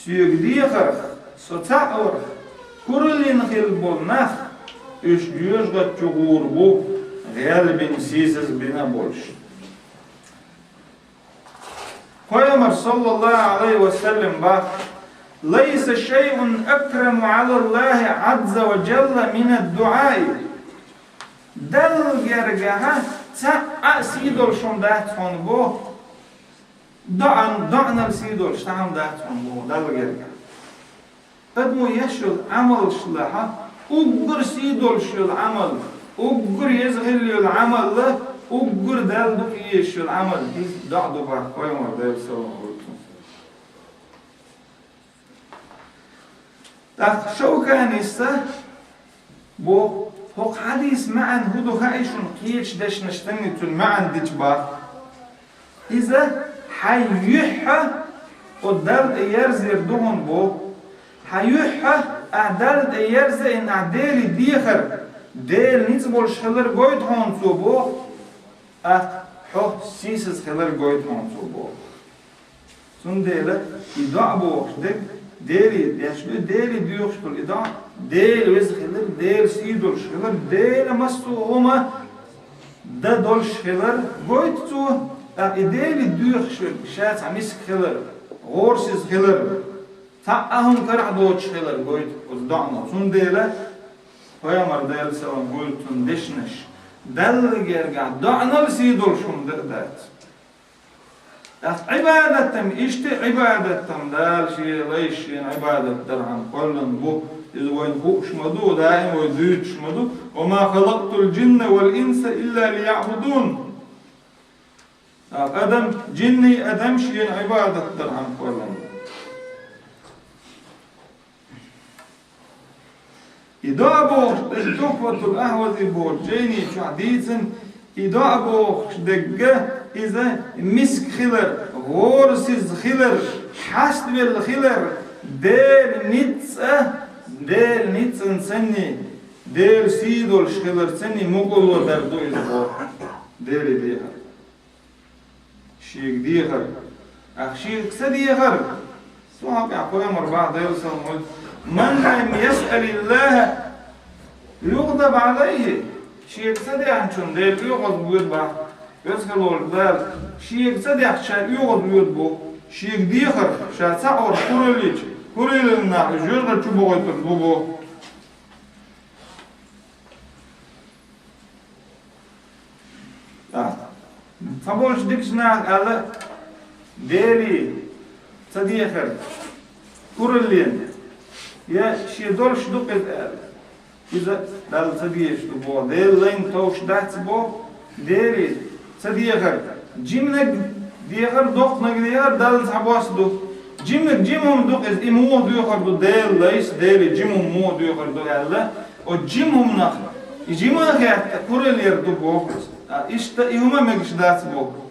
соьга дехарх, со цхьаъ варх, кураллина хилла болу нах, уьш жоьжахати чу гӀур бу, гӀелбина, сийсаз бина а болуш. Пайхамар, саллаллаху Ӏалайхи ва саллам, боху: «Лайса шайъун акраму Ӏалаллахи Ӏазза ва жалла минад-дуӀаи». Далла гергахь цхьа а сий долуш хӀума дац хьуна боху. ДоӀан-, доӀанал сий долуш цхьа хӀума дац хьуна боху Далла гергахь. Адамо еш йолу Ӏамалшлахь уггар сий долуш йолу Ӏамал, уггар еза хилла йолу Ӏамал, уггар Далла дукха езаш йолу Ӏамал, иза доӀа ду боху Пайхамар, Делера салам хуьлда цунна. ТӀаккха Шовканис боху, хӀокху хьадисан маьӀна хӀун ду хаьий шуна, кхечу дешнаш санна цуьнан маьӀна дича боху. Иза хьайн юьхь а оцу Далла тӀе ерзар ду хьуна боху. Хьан юьхь а ахь Далла тӀе ерзийна, ахь Деле дехар, Дела ницкъ болуш хилар гойту хьуна цо боху, ахь хьо сийсаз хилар гойту хьуна цо боху. Цундела и доӀа бохуш дерг, Деле деш ду, Деле доьхуш долу и доӀа, Дела веза хилар, Дела сий долуш хилар, Дела массо а хӀума дан долуш хилар гойту цо. ТӀаккха и Деле доьхуш верг ша цхьа миска хилар, гӀорасиз хилар, цхьа а хӀума карахь доцуш хилар гойту оцу доӀано. Цундела пайхамар, Делан салам хуьлда цунна, дешнаш Далла гергахь доӀанал сий долуш хӀума дара дац. ТӀаккха Ӏибадатам, иштта Ӏибадатам Дала шен лайша шена Ӏибадат дархьама кхоьллина бу. Иза вайна хууш ма ду, даим вай дуьйцуш ма ду: «Ва ма халакътул джинна вал инса илла лияъбудун». ТӀаккха адам, джинний адам шена Ӏибадат дархьама кхоьллина. И доӀа бохуш дерг Тухфатул Ахвази бохучу жайни чохь дийцина, и доӀа бохуш дерг иза миска хилар, гӀорасиз хилар, хьаставелла хилар, Делан ницкъ а, Делан ницкъан санний, Делан сий долуш хилар санний мукъарло дар ду иза боху, Деле дехар. Шега дехар. Ах, шега ца дехар. Цу хьокъехь пайхамар боху, Делан салам хуьлда: «Ман лам ясъалиллаха югъдаб алайхи». Шега ца дехначунна Дела оьгӀаз воьду боху. Веза хилла волчу Дала шега ца дехча ша оьгӀаз воьду боху. Шега дехар, ша ца Ӏораш кураллича, кураллин нах жоьжахати чу бохуьйтур бу боху. ТӀаккха цхьаболчу дикачу наха аьлла: «Деле ца дехар кураллина, я шен долуш ду-кх иза», – аьлла. Иза Далла ца дезаш ду боху, Делан лайна товш дац боху. Деле ца дехар, жиманиг дехар, доккханиг дехар Далла цхьабосса ду. Жиманиг жима хӀума ду-кх иза, и муха доьхур ду Делан лайш, Деле жима хӀума муха доьхур ду аьлла, оцу жима хӀуманах и жима а хетта, куралла яр ду боху иза. А иштта и хӀума а мегаш дац боху.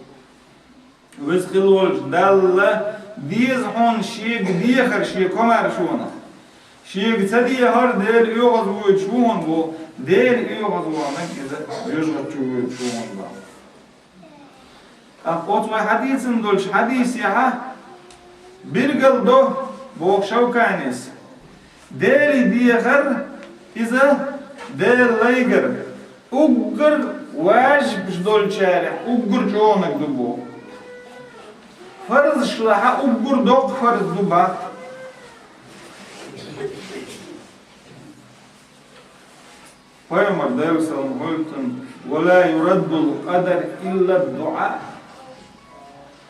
Веза хилла волчу Далла деза хьуна шега дехар шен комаьршонах. Шега ца дехар Дела оьгӀаз воьдуш ву хьуна боху, Дела оьгӀаз ваханарг иза жоьжахати чу воьдуш ву хьуна боху. ТӀаккха оцу вай хьадийцина долчу хьадисехь билгал до боху Шавканис: Деле дехар иза Делан лайгара уггар важибаш долчарех уггар чӀогӀаниг ду боху. Фарзашлахь уггар доккха фарз ду боху. Пайхамар, Делан салам хуьлда цунна: «Ва ла юраддул къадар илла дуӀа».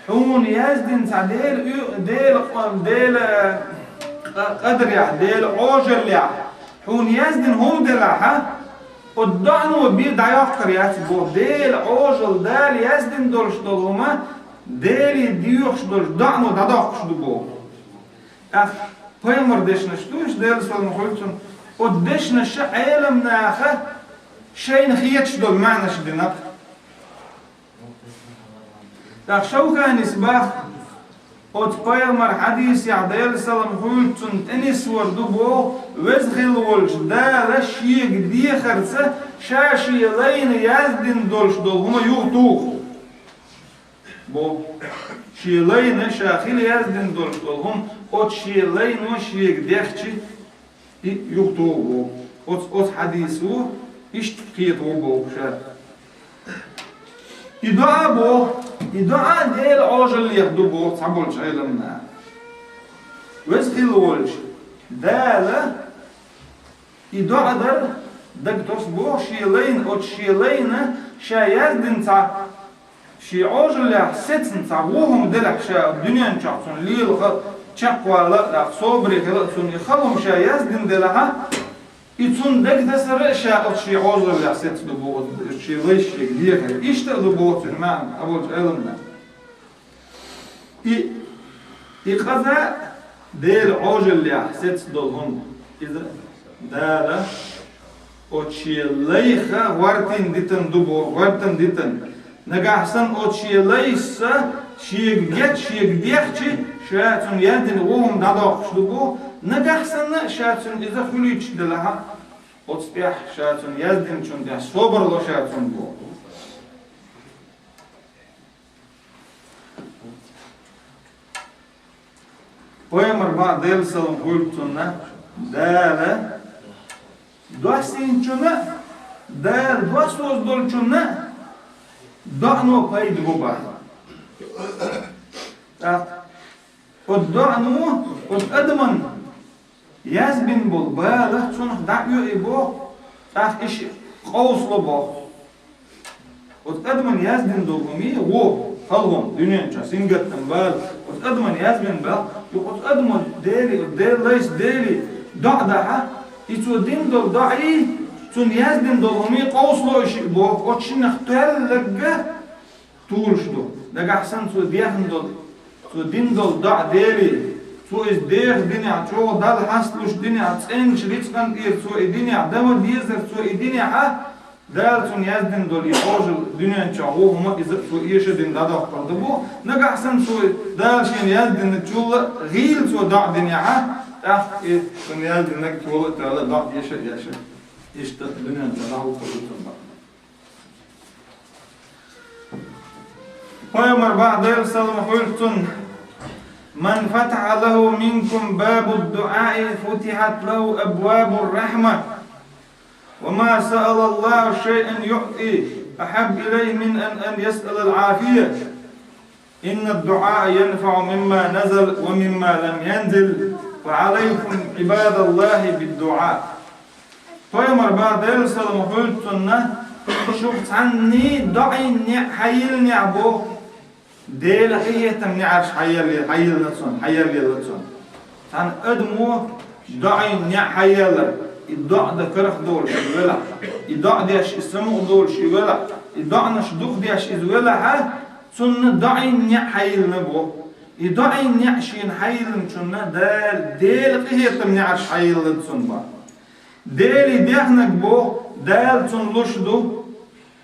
Хьуна яздина цхьа Дела, Дела, Дела къа-, къадарехь, Дела Ӏожаллехь хьуна яздина хӀума делахь, оцу доӀано бен дӀайоккхур яц боху. Дела Ӏожалла, Дала яздина долуш долу хӀума Деле доьхуш долуш доӀано дӀадоккхуш ду боху. ТӀаккха пайхамар дешнаш ду уьш, Делан салам хуьлда цунна, оцу дешнаша Ӏеламнаха шайна хеташ долу маьӀнаш дина-кх. ТӀаккха Шавканис боху, оцу пайхамар хьадисехь, Делан салам хуьлда цунна, тӀенисвар ду боху, Веза хилла волчу Дала шега дехарца ша шен лайна яздина долуш долу хӀума юхатуху. Бо, шен лайна ша хила яздина долуш долу хӀума оцу шен лайно шега дехча, и юхатуху боху. Оцу, оцу хьадисо иштта кхета ву боху ша. И доӀа боху, и доӀа Дела Ӏожаллех ду боху цхьаболчу Ӏеламнаха. Веза хилла волчу Дала и доӀа дар дага тосу боху шен лайна, оцу шен лайна ша яздина цхьа шен Ӏожаллехь сецна цхьа вон хӀума делахь ша дуьнен чохь цунна лелаха а, чекхвала а, тӀаккха собаре хила а цунна и хала хӀума ша яздина делахь, и цунна дагатасар а ша оцу шен Ӏожаллехь сецна ду боху, шен лайша шега дехар. Иштта а ду боху цуьнан маьӀна цхьаболчу Ӏеламнаха. И, и къаза Делан Ӏожаллехь сецна долу хӀума, иза Дала оцу шен лайха гӀортийна дитина ду боху, гӀортан дитина. Нагахь санна оцу шен лайша шега геча, шега дехча, ша цунна яздина вон хӀума дӀадоккхуш ду боху, нагахь санна ша цунна иза хуьлуьйтуш делахь, оцу тӀехь ша цунна яздинчунна тӀехь собар ло ша цунна боху. Пайхамар боху, Делан салам хуьлда цунна, Дала доссийначунна, Дала доссоз долчунна доӀано пайда бу боху. ТӀаккха оцу доӀано, оцу адаман язбина болу бала цунах дӀа а оьху боху, тӀаккха и шиъ къовсало боху. Оцу адаман яздина долу хӀума вон, хала хӀума, дуьнен чохь сингаттам, бала, оцу адаман язбина бала, юха оцу адамо Деле, оцу Делан лайшца Деле доӀа дахь, и цо дина долу доӀий, цунна яздина долу хӀума къовсало и шиъ боху, оцу шиннах тоьлларг а тоьлуш ду. Нагахь санна цо дехна долу, цо дина долу доӀа Деле, цо иза деха динехь, чӀогӀа Далла хьасталуш динехь, цӀеначу рицкъан тӀера цо и динехь, дан ма дезара цо и динехь, Дала цунна яздина долу и хьожал дуьнен чохь вон хӀума иза а цо эшадина дӀадоккхур ду бу. Нагахь санна цо Дала шена яздинчул а гӀийла цо доӀа динехь, тӀаккха и цунна яздинарг тола а тоьлла, доӀа эша а эша, иштта дуьнен чохь дӀахӀуттур ду цунна. Пайхамар боху, Делан салам хуьлда цунна: «من فتح له منكم باب الدعاء فتحت له أبواب الرحمة، وما سأل الله شيئا يعطي أحب إليه من أن، أن يسأل العافية. إن الدعاء ينفع مما نزل ومما لم ينزل، فعليكم عباد الله بالدعاء». Пайхамар боху, Делан салам хуьлда цунна, шух цхьанний доӀийн неӀ хьайиллинехь боху, Делан къинхетам неӀарш хьайиллина цунна, хьайиллина цунна. Цхьана адамо доӀийн неӀ хьайиллар, и доӀа дан карах долуш и велахь, и доӀа деш и самукъа долуш и велахь, и доӀанаш дукха деш иза велахь, цунна доӀийн неӀ хьайиллина боху. И доӀийн неӀ шена хьайиллинчунна Дала Делан къинхетам неӀарш хьайиллина цунна боху. Деле дехнарг боху, Дала цунна луш ду,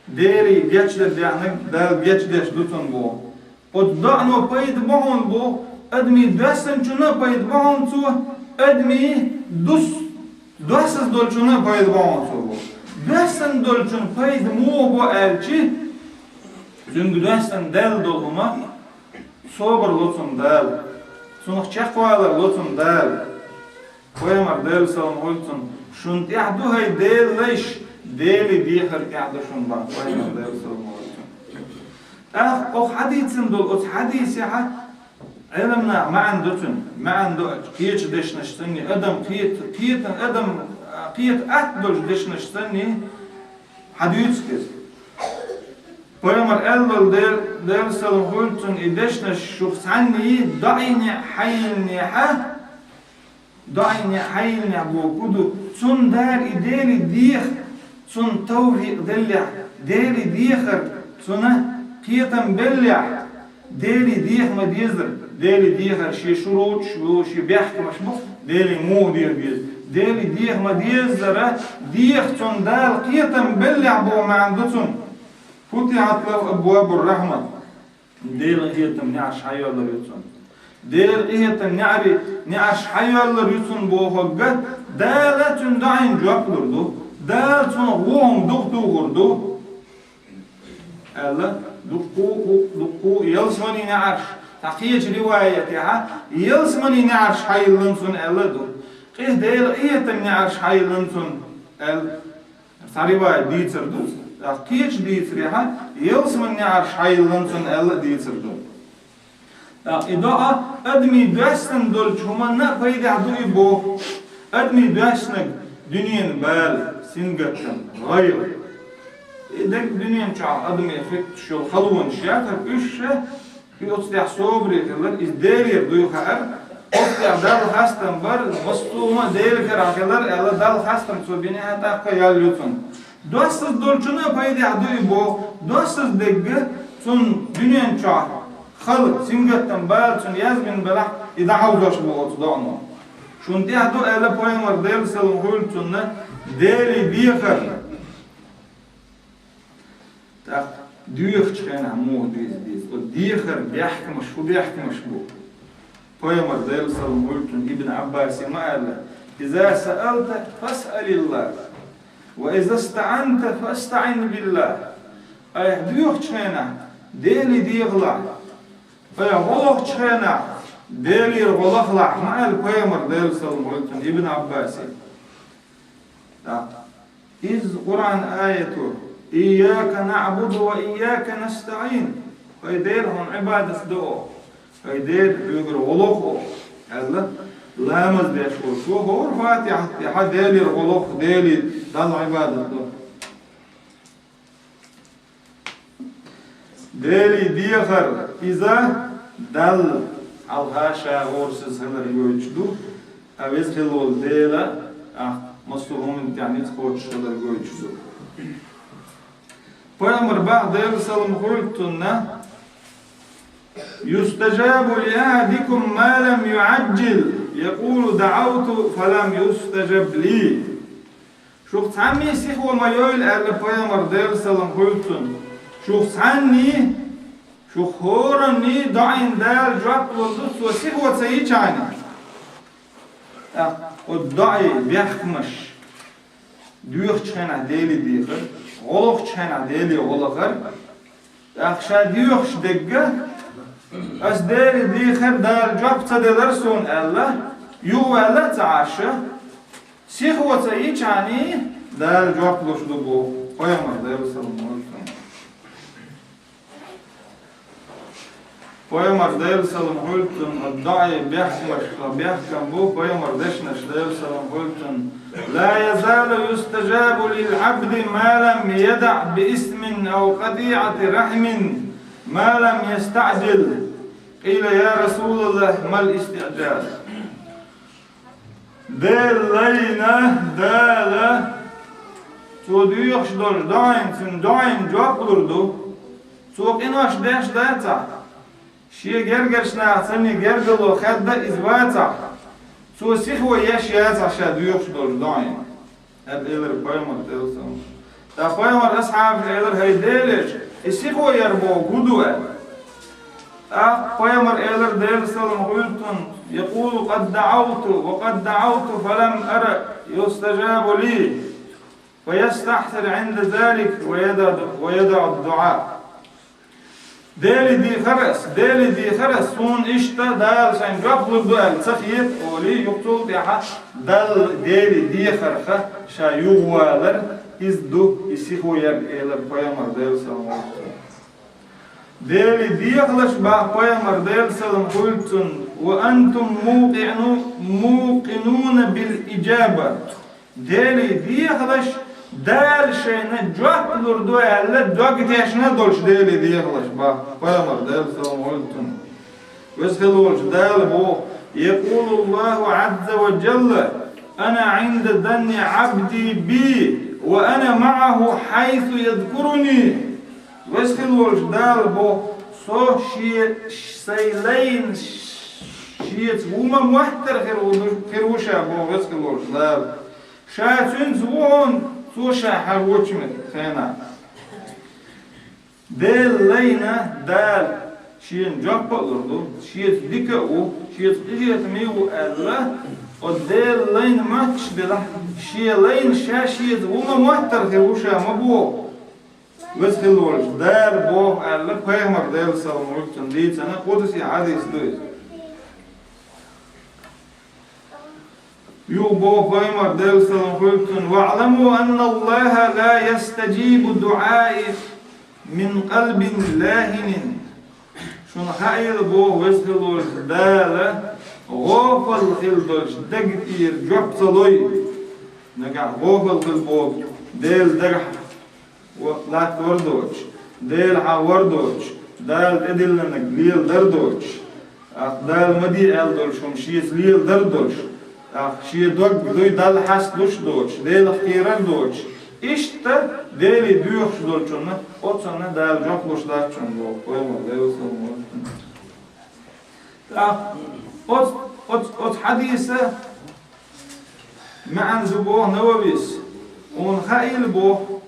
Деле гечдар дехнарг Дала гечдеш ду цунна боху. Оцу доӀано пайда бо хьуна боху, адамийн доьссинчунна а пайда бо хьуна цо, адамийн дус-, доссаза долчунна а пайда бо хьуна цо боху. Доьссина долчун пайда муха бо аьлчи, цуьнга доьссина даьлла долу хӀума, собар ло цунна Дала, цунах чекхвалар ло цунна Дала. Пайхамар, Делан салам хуьлда цунна: «Шуна тӀехь ду, хӀай Делан лайш, Деле дехар тӀехь ду шуна», – боху Пайхамар, Делан салам хуьлда цунна. ТӀаккха оха хьадийцина долу оцу хьадисехь Ӏеламнаха маьӀна до цуьнан, маьӀна до кхечу дешнаш санний, адам кхета, кхетан адам, кхета атта долчу дешнаш санний хьадуьйцу иза. Пайхамар аьлла долу Дел-, Делан салам хуьлда цунна, и дешнаш шух цхьанний доӀийн неӀ хьайиллинехь, доӀийн неӀ хьайиллинехь боху хӀун ду, цунна Дала и Деле деха, цунна тавфикъ деллехь, Деле дехар, цунна кхетам беллехь, Деле деха ма дезара, Деле дехар шен шурутӀаш бу, шен бехкамаш бу, Деле муха деха деза. Деле деха ма дезара, деха цунна Дала кхетам беллехь боху маьӀна ду цунна. فتحت له أبواب الرحمة. Делан къинхетам неӀарш хьайоьллур ю цунна. Делан къинхетам неӀари-, неӀарш хьайоьллур ю цунна бохург, Дала цуьнан доӀийн жоп лур ду. Дала цунах вон хӀума дукха тухур ду. Аьлла, дуккху, дуккху ялсаманин неӀарш, цхьа кхечу риваятехь, ялсаманин неӀарш хьайиллина цунна аьлла а ду. Кхин Делан къинхетам неӀарш хьайиллина цунна аьлла, цхьа риваят дийцар ду, тӀаккха кхечу дийцарехь, ялсаманин неӀарш хьайиллина цунна аьлла а дийцар ду. ТӀаккха и доӀа адамийн доьссина долчу хӀуманна а пайдехь ду и боху. Адамийн доьссинарг дуьненан бала, сингаттам, гӀайгӀа. И дерг дуьнен чохь адамийн хӀуьттуш йолу халонаш яцара, уьш ша, и оцу тӀехь собаре хилар, иза Делера дуй хаьара, оцу тӀехь Далла хастам бар, массо а хӀума Делан карахь хилар аьлла, Далла хастам цо бинехь а тӀаккха ял ю цунна. Доссаза долчунна а пайдехь ду и боху, доссаза дерг цунна дуьнен чохь хала, сингаттам, бала цунна язбина белахь, и дӀахьовзош бу оцу доӀано. Шуна тӀехь ду аьлла Пайхамар, Делан салам хуьлда цунна, Деле дехар. ТӀаккха доьхучу хенахь муха деза деза? Оцу дехар бехкамаш, хӀун бехкамаш бу? Пайхамар, Делан салам хуьлда цунна, Ибн Ӏаббасе ма аьлла: «إذا سألت فاسأل الله، وإذا استعنت فاستعن بالله». Айхьа доьхучу хенахь Деле дехалахь, айхьа гӀо лохучу хенахь Делера гӀо лахалахь, ма аьлла Пайхамар, Делан салам хуьлда цунна, Ибн Ӏаббасе. ТӀаккха иза Къуръан аято: «إياك نعبد وإياك نستعين». «ХӀай Дела, хьуна Ӏибадат до, хӀай Дела, хьоьгара гӀо лоху», аьлла, ламаз деш волчо хӀора Фатихьат тӀехьа Делера гӀо лоху, Деле Далла Ӏибадат до. Деле дехар иза Далла хьалха ша гӀорасиза хилар гойтуш ду, а веза хилла волу Дела, а, массо а хӀуманна тӀехь ницкъ кхочуш хилар гойтуш ду. Пайхамар баха, Делан салам хуьлда цунна: «يستجاب لأحدكم ما لم يعجل، يقول دعوت فلم يستجب لي». Шух цхьанний сихо ма йойла, аьлла пайхамар, Делан салам хуьлда цунна. Шух цхьанний, шух хӀоранний доӀина Дала жоп лур ду, цо сихо ца йичхьана. ТӀаккха оцу доӀе бехкамаш: доьхучу хенахь Деле дехар, гӀо лохучу хенахь Деле гӀо лахар. ТӀаккха ша доьхуш дерг: «Ас Деле дехар, Дала жоп ца делар суна», аьлла, юхаваьлла а ца Ӏаш, сихо ца йичхьана, Дала жоп луш ду боху пайхамар, Делан салам хуьлда цунна. Пайхамар, Делан салам хуьлда цунна, доӀе бехкамаш, бехкам бу пайхамар дешнаш, Делан салам хуьлда цунна: «لا يزال يستجاب للعبد ما لم يدع بإثم أو قطيعة رحم، ما لم يستعجل». قيل: «يا رسول الله، ما الاستعجال؟» Делан лайна Дала цо доьхуш долчу доӀина, цуьнан доӀина жоп лур ду. Цо къинош деш дацахь, шен гергарчу нахаца цунна гергарло хадда иза вацахь, цо сихо еш яцахь ша доьхуш долчу доӀина, аьлла элира пайхамар, Делан салам хуьлда цунна. Ткъа пайхамар асхьабаша элира: «ХӀай Делан элча, и сихо яр бохург хӀун ду?» аьлла. ТӀаккха пайхамар элира, Делан салам хуьлда цунна: «يقول: قد دعوت، وقد دعوت فلم أر يستجاب لي، فيستحسر عند ذلك ويدع، ويدع الدعاء». Деле дехар ас, Деле дехар ас, суна иштта Дала сайна жоп лур ду аьлла ца хета, олий, юха цул тӀаьхьа Далла, Деле дехарх ша юхавалар, иза ду и сихо яр, элира пайхамар, Делан салам хуьлда цунна. Деле дехалаш, баха пайхамар, Делан салам хуьлда цунна: «وأنتم موقنو-، موقنون بالإجابة». Деле дехалаш, Дала шайна жоп лур ду аьлла, дог тешна долуш Деле дехалаш, баха пайхамар, Делан салам хуьлда цунна. Веза хилла волчу Дала боху: «يقول الله عز وجل: أنا عند ظن عبدي بي، وأنا معه حيث يذكرني». Веза хилла волчу Дала боху: «Со шен, сайн лайна шеца ву ма моттара хир ву, хир ву ша», боху Веза хилла волчу Дала. Ша цуьнца ву хьуна, цо ша хьан вочу хенахь. Делан лайна Дала шена жоп а лур ду, шеца дика а ву, шеца къинхетаме а ву аьлла, оцу Делан лайна мотташ делахь, шен лайна ша шеца ву ма моттара хир ву ша ма боху. Веза хилла волчу Дала боху аьлла, пайхамар, Делан салам хуьлда цунна, дийцина къудси хьадис ду иза. Юха боху пайхамар, Делан салам хуьлда цунна: «واعلموا أن الله لا يستجيب دعاء من قلب لاهن». Шуна хаийла, боху Веза хилла волчу Дала, гӀофал хилла долчу дага тӀера жоп ца лой. Нагахь гӀофал хилла боху, Делан дагахь латта вар доцуш, Делахьа вар доцуш, Дала тӀедиллинарг леладар доцуш, тӀаккха Дала ма де аьлла долуш хӀума шеца леладар долуш, тӀаккха шен дог дуй Далла хьасталуш доцуш, Делах кхерар доцуш, иштта Деле доьхуш долчунна, оцунна Дала жоп луш дац шуна боху, пайхамар, Делан салам хуьлда цунна. ТӀаккха оцу, оцу, оцу хьадиса маьӀна ду боху Нававис, хьуна хаийла боху,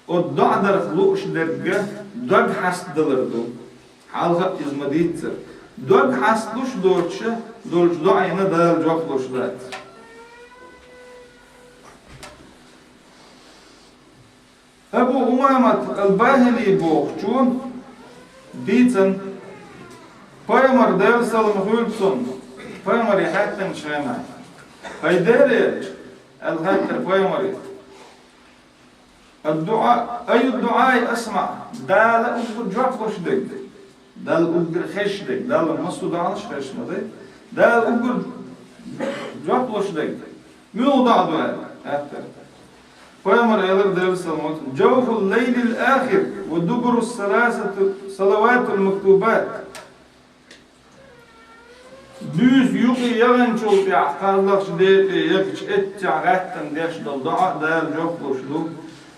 оцу доӀа дарх лууш дерг дог хьастадалар ду. Хьалха а иза ма-дийццара. Дог хьасталуш доцуша долчу доӀина Дала жоп луш дац. Абу Умамат ал-Бахили бохучо дийцина, пайхамар, Делан салам хуьлда цунна, пайхамаре хаьттинчу хенахь: «ХӀай Делан элча», аьлла хаьттира пайхамаре, الدعاء، أي الدعاء أسمع؟ Дала уггар жоп луш дерг. Далла уггар хезаш дерг. Далла массо а доӀанаш хезаш ма дай. Дала уггар жоп луш дерг. Муьлха доӀа ду аьлла, хаттар. Пайхамар элар, Делан салам хилда цунна: جوف الليل الآخر ودبر الثلاثة، الصلوات المكتوبات. Буьйса юкъе яханчул тӀехьа, кхаллагӀча декъе ягӀача, эццахь гӀаьттина деш дола доӀа Дала жоп луш ду.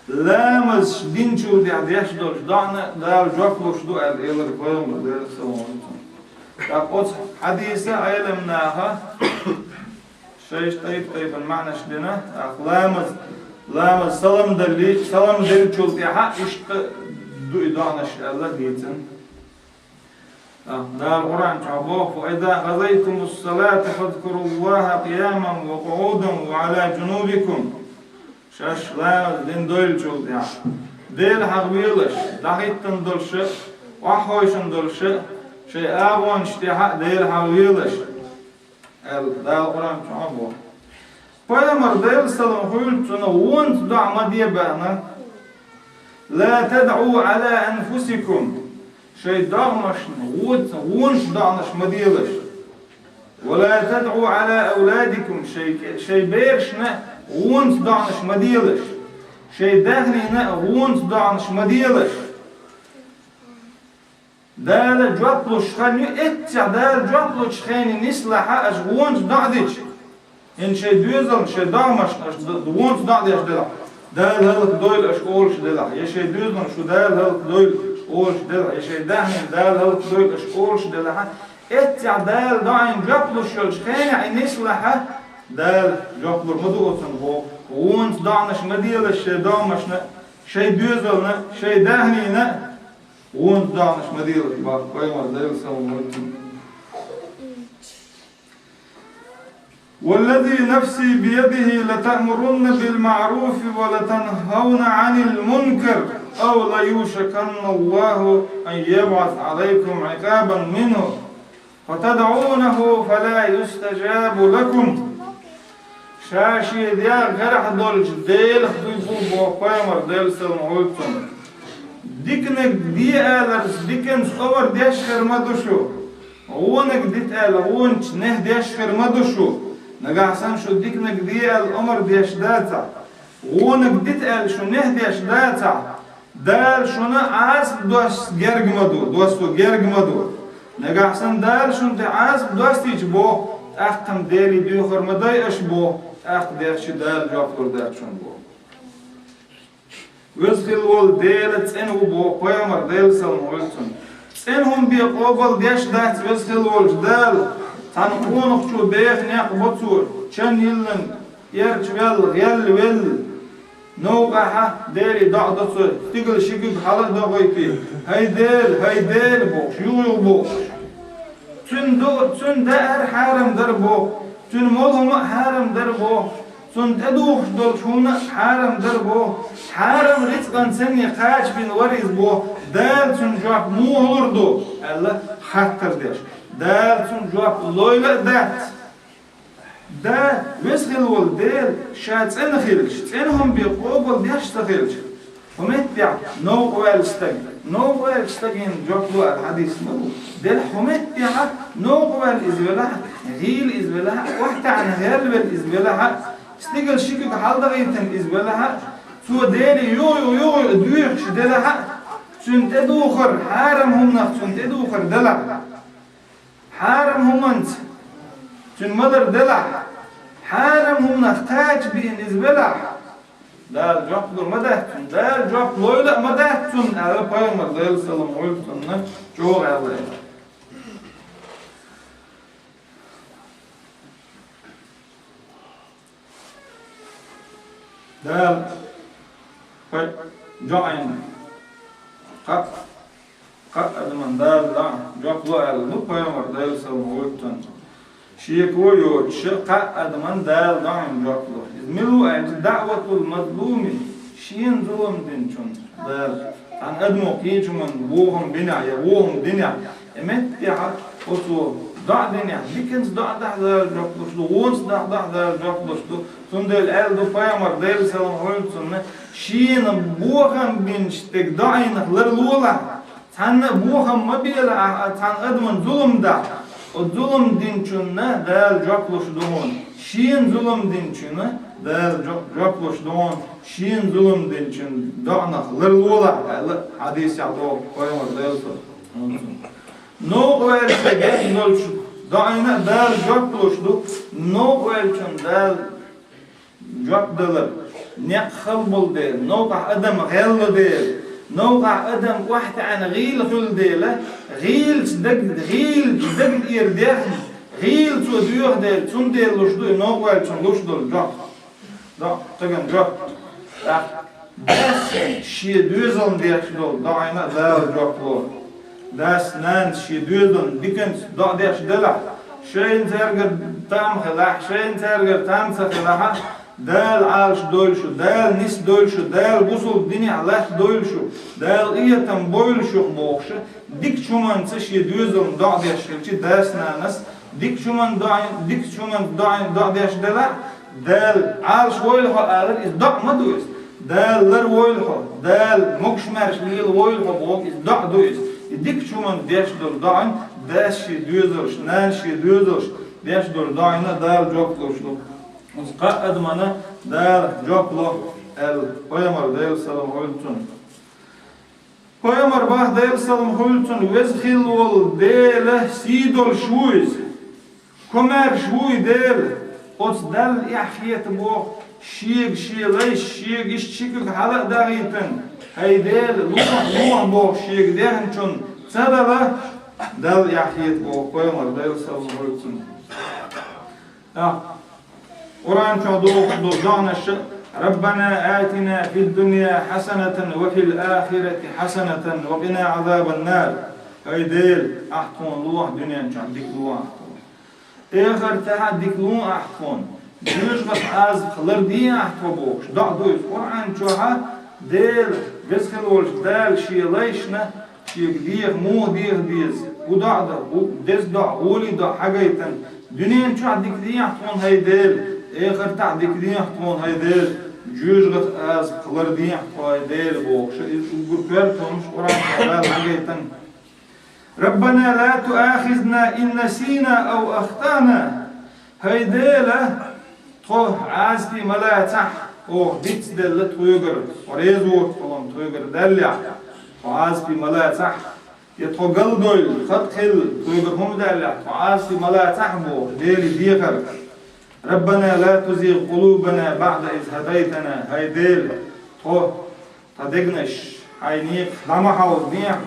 Ламазаш динчул тӀехьа деш долча доӀана Дала жоп луш ду аьлла, элар Пайхамар, Делан салам хилда цунна. ТӀаккха оцу хьадиса Ӏеламнаха шайша тайп-тайпана маьӀнаш дина, тӀаккха ламаз, ламаз салам далли, салам деллачул тӀехьа иштта ду и доӀанаш аьлла дийцина. ТӀаккха Дала Къуръан чохь боху: فإذا قضيتم الصلاة فاذكروا الله قياما وقعودا وعلى جنوبكم. Шаьш ламаз дина дойлачул тӀехьа Дела хьахавелаш, дӀахӀиттина долуш а, охьахевшина долуш а, шайн агӀонаш тӀехь а Дела хьахавелаш, аьлла, Дала Къуръан чохь а боху. Пайхамар, Делан салам хуьлда цунна, вонца доӀа ма де баьхна: لا تدعوا على أنفسكم. Шайн догӀмашна вонца, вонца доӀанаш ма делаш. ولا تدعوا على أولادكم. Шайн, шайн берашна вонца доӀанаш ма делаш. Шайн даьхнина вонца доӀанаш ма делаш. Дала жоп луш хан ю, эццахь Дала жоп лучу хенан нислахь аша вонца доӀа дича. ХӀинца шайн доьзална, шайн догӀмашна аша д-, вонца доӀа деш делахь, Дала хӀаллакдойла аша олуш делахь, я шайн доьзална шу Дала хӀаллакдойла олуш делахь, я шайн даьхнина Дала хӀаллакдойла аша олуш делахь, эццахь Дала доӀина жоп луш йолчу хенахь и нислахь Дала жоп лур ма ду оцунна боху. Вонца доӀанаш ма делаш шайн догӀмашна, шайн доьзална, шайн даьхнина. Вонца доӀанаш ма делаш боху Пайхамар, Делан салам хуьлда цунна. والذي نفسي بيده لتأمرن بالمعروف ولتنهون عن المنكر أو ليوشكن الله أن يبعث عليكم عقابا منه فتدعونه فلا يستجاب لكم. Ша шен дегӀ гарахь долчу Делах дуй бу боху Пайхамар, Делан салам хуьлда цунна. Диканиг де аларца диканца омра деш хир ма ду шу. ГӀонаг дита аьлла, гӀоначу нех деш хир ма ду шу. Нагахь санна шу диканиг де аьлла омра деш дацахь, гӀонаг дита аьлла шу нех деш дацахь, Дала шуна Ӏазап доссо герга ма ду, доссо герга ма ду. Нагахь санна Дала шуна тӀе Ӏазап доссийча боху, тӀаккха-м Деле доьхур ма дай аша боху, тӀаккха дехча Дала жоп лур дац шуна боху. Веза хилла волу Дела цӀена ву боху Пайхамар, Делан салам хуьлда цунна. ЦӀена хӀума бен къобал деш дац Веза хилла волчу Дала. Цхьана къонахчо беха некъ бо цо, чан йиллина, эрча ваьлла, гӀелла велла. Новкъахь Деле доӀа до цо, стигала ши куьг хьала а дохуьйтий: «ХӀай Дела, хӀай Дела», – бохуш, юха-юха бохуш. Цуьнан ду-, цуьнан даар хьарам дара боху, цуьнан молу хӀума а хьарам дара боху, цунна тӀедухуш долчу хӀумана а хьарам дара боху, хьарам рицкъан санна кхача бина вара иза боху, Дала цунна жоп муха лур ду, аьлла, хаттар деш. Дала цунна жоп лойла а дац. Да, Веза хилла волу Дела, Ша цӀена хилча, цӀена хӀума бен къобал деш ца хилча, хӀун меттехь новкъа ваьлла стаг, новкъа ваьллачу стагана жоп ло аьлла хьадис ма ду. Делахь хӀун меттехь новкъа ваьлла иза велахь а, гӀийла иза велахь а, охьатаьӀна гӀелвелла иза велахь а, стигала ши куьг хьаладахийтина иза велахь а, цо Деле юха-юха, юха-юха доьхуш делахь а, цуьнан тӀедухар, хьарам хӀуманах цуьнан тӀедухар делахь а, хьарам хӀуманца цуьнан малар делахь а, хьарам хӀуманах кхача биъна иза велахь а, Дала жоп лур ма дац цунна, Дала жоп лойла а ма дац цунна, аьлла Пайхамар, Делан салам хуьлда цунна, чӀогӀа аьлла. Дала пай-, жоӀайна кхаъ, кхаъ адаман Дала дӀа жоп ло аьлла ду Пайхамар, Делан салам хуьлда цунна. Шеко йоцуш, кхаъ адаман Дала доӀайна жоп ло. Иза мила ву аьлча, даъватул мазлуми, шена зулам динчунна Дала. Цхьана адамо кхечу хӀуманна вон хӀума бинехь я вон хӀума динехь, и меттехь оцо ДоӀа динехь, диканца доӀа дахь Дала жоп луш ду, вонца доӀа дахь Дала жоп луш ду. Цундела аьлла ду пайхамар, Делан салам хуьлда цунна, шена бохам бинчу стеган доӀанах ларлолахь. Цхьанна а бохам ма белахь, а цхьана адамна зулам дахь, оцу зулам динчунна Дала жоп луш ду хьуна. Шена зулам динчунна Дала жо-, жоп луш ду хьуна, шена зулам динчун доӀанах ларлолахь, аьлла, хьадисехь боху пайхамар, Делан салам хуьлда цунна. Новкъа ваьллачу, герз долчу доӀина а Дала жоп луш ду, новкъа ваьллачунна Дала жоп далар некъ хала болу дела, новкъахь адам гӀелла дела, новкъахь адам охьатаьӀна гӀийла хуьлу дела, гӀийлачу даг-, гӀийлачу дагна тӀера дехна, гӀийла цо доьху дела, цундела луш ду и новкъа ваьллачунна луш долу жоп. ДоӀа, стагана жоп. ТӀаккха дас шен доьзална деш долу доӀина а Дала жоп ло. Дас, нанас шен доьзална диканца доӀа деш делахь, шайна цаьргара там хилахь, шайна цаьргара там ца хилахь, Дала Ӏалашдойла шу, Дала нисдойла шу, Дала бусулба динехь латтадойла шу, Дала къинхетам бойла шух бохуш, дикачу хӀуманца шен доьзална доӀа деш хилча, дас, нанас дикачу хӀуманна доӀа, дикачу хӀуманца доӀа, доӀа деш делахь, Дала Ӏалашвойла хьо алар, иза доӀа ма ду иза. Дала ларвойла хьо, Дала могуш-маьрша лелавойла хьо боху, иза доӀа ду иза. И дикачу хӀуманна деш долу доӀина дас шен доьзалш, нанас шен доьзалш деш долу доӀина Дала жоп луш ду. Оцу кхаа адамна Дала жоп ло, аьлла пайхамар, Делан салам хуьлда цунна. Пайхамар боху, Делан салам хуьлда цунна, веза хилла волу Дела сий долуш ву иза. Комаьрша ву и Дела, оцу Далла эхь хета боху, шега шен лайш, шега иштта ши куьг хьала а дахийтина, хӀай Дела, лохьа, лохьа боху шега дехначунна ца дала, Далла эхь хета боху пайхамар, Делан салам хуьлда цунна. ТӀаккха Къуръан чохь догӀуш долу доӀанаш: «Раббана атина фид дунья хьасанатан ва фил ахирати хьасанатан ва къина Ӏазабан нар». ХӀай Дела, Ахь тхуна лохьа дуьнен чохь дика лохьа Ахь тхуна. Эхартахь а дика лохьа Ахь тхуна. Жоьжахатин Ӏазапах лардехьа Ахь тхо бохуш, доӀа ду иза Къуръан чохь а. Дела, веза хилла волчу Дала Шен лайшна Шега деха муха деха деза? ХӀун доӀа ду, хӀун деза доӀа, гӀоле доӀа хьагайтина. Дуьнен чохь дика дехьа тхуна, хӀай Дела, эхартахь дика дехьа тхуна, хӀай Дела, жоьжахатин Ӏазапах лардехьа тхо, хӀай Дела, бохуш, иза уггар коьрта хӀуманаш Къуръан чохь Дала хьагайтина. «Раббана ла туахизна ин насина ав ахтана». ХӀай Дела, тхо Ӏазапе ма лацахь, оха дицделла тхоьгара, тхо реза воцу хӀума тхоьгара даьллехь, тхо Ӏазапе ма лацахь, я тхо галдойла, хатӀ хилла тхоьгара хӀума даьллехь, тхо Ӏазапе ма лацахь боху, Деле дехар. «Раббана ла тузигъ къулубана баъда из хӀадайтана», хӀай Дела, тхо тхан дегнаш Хьайн некъа дӀа ма хьовзадехьа,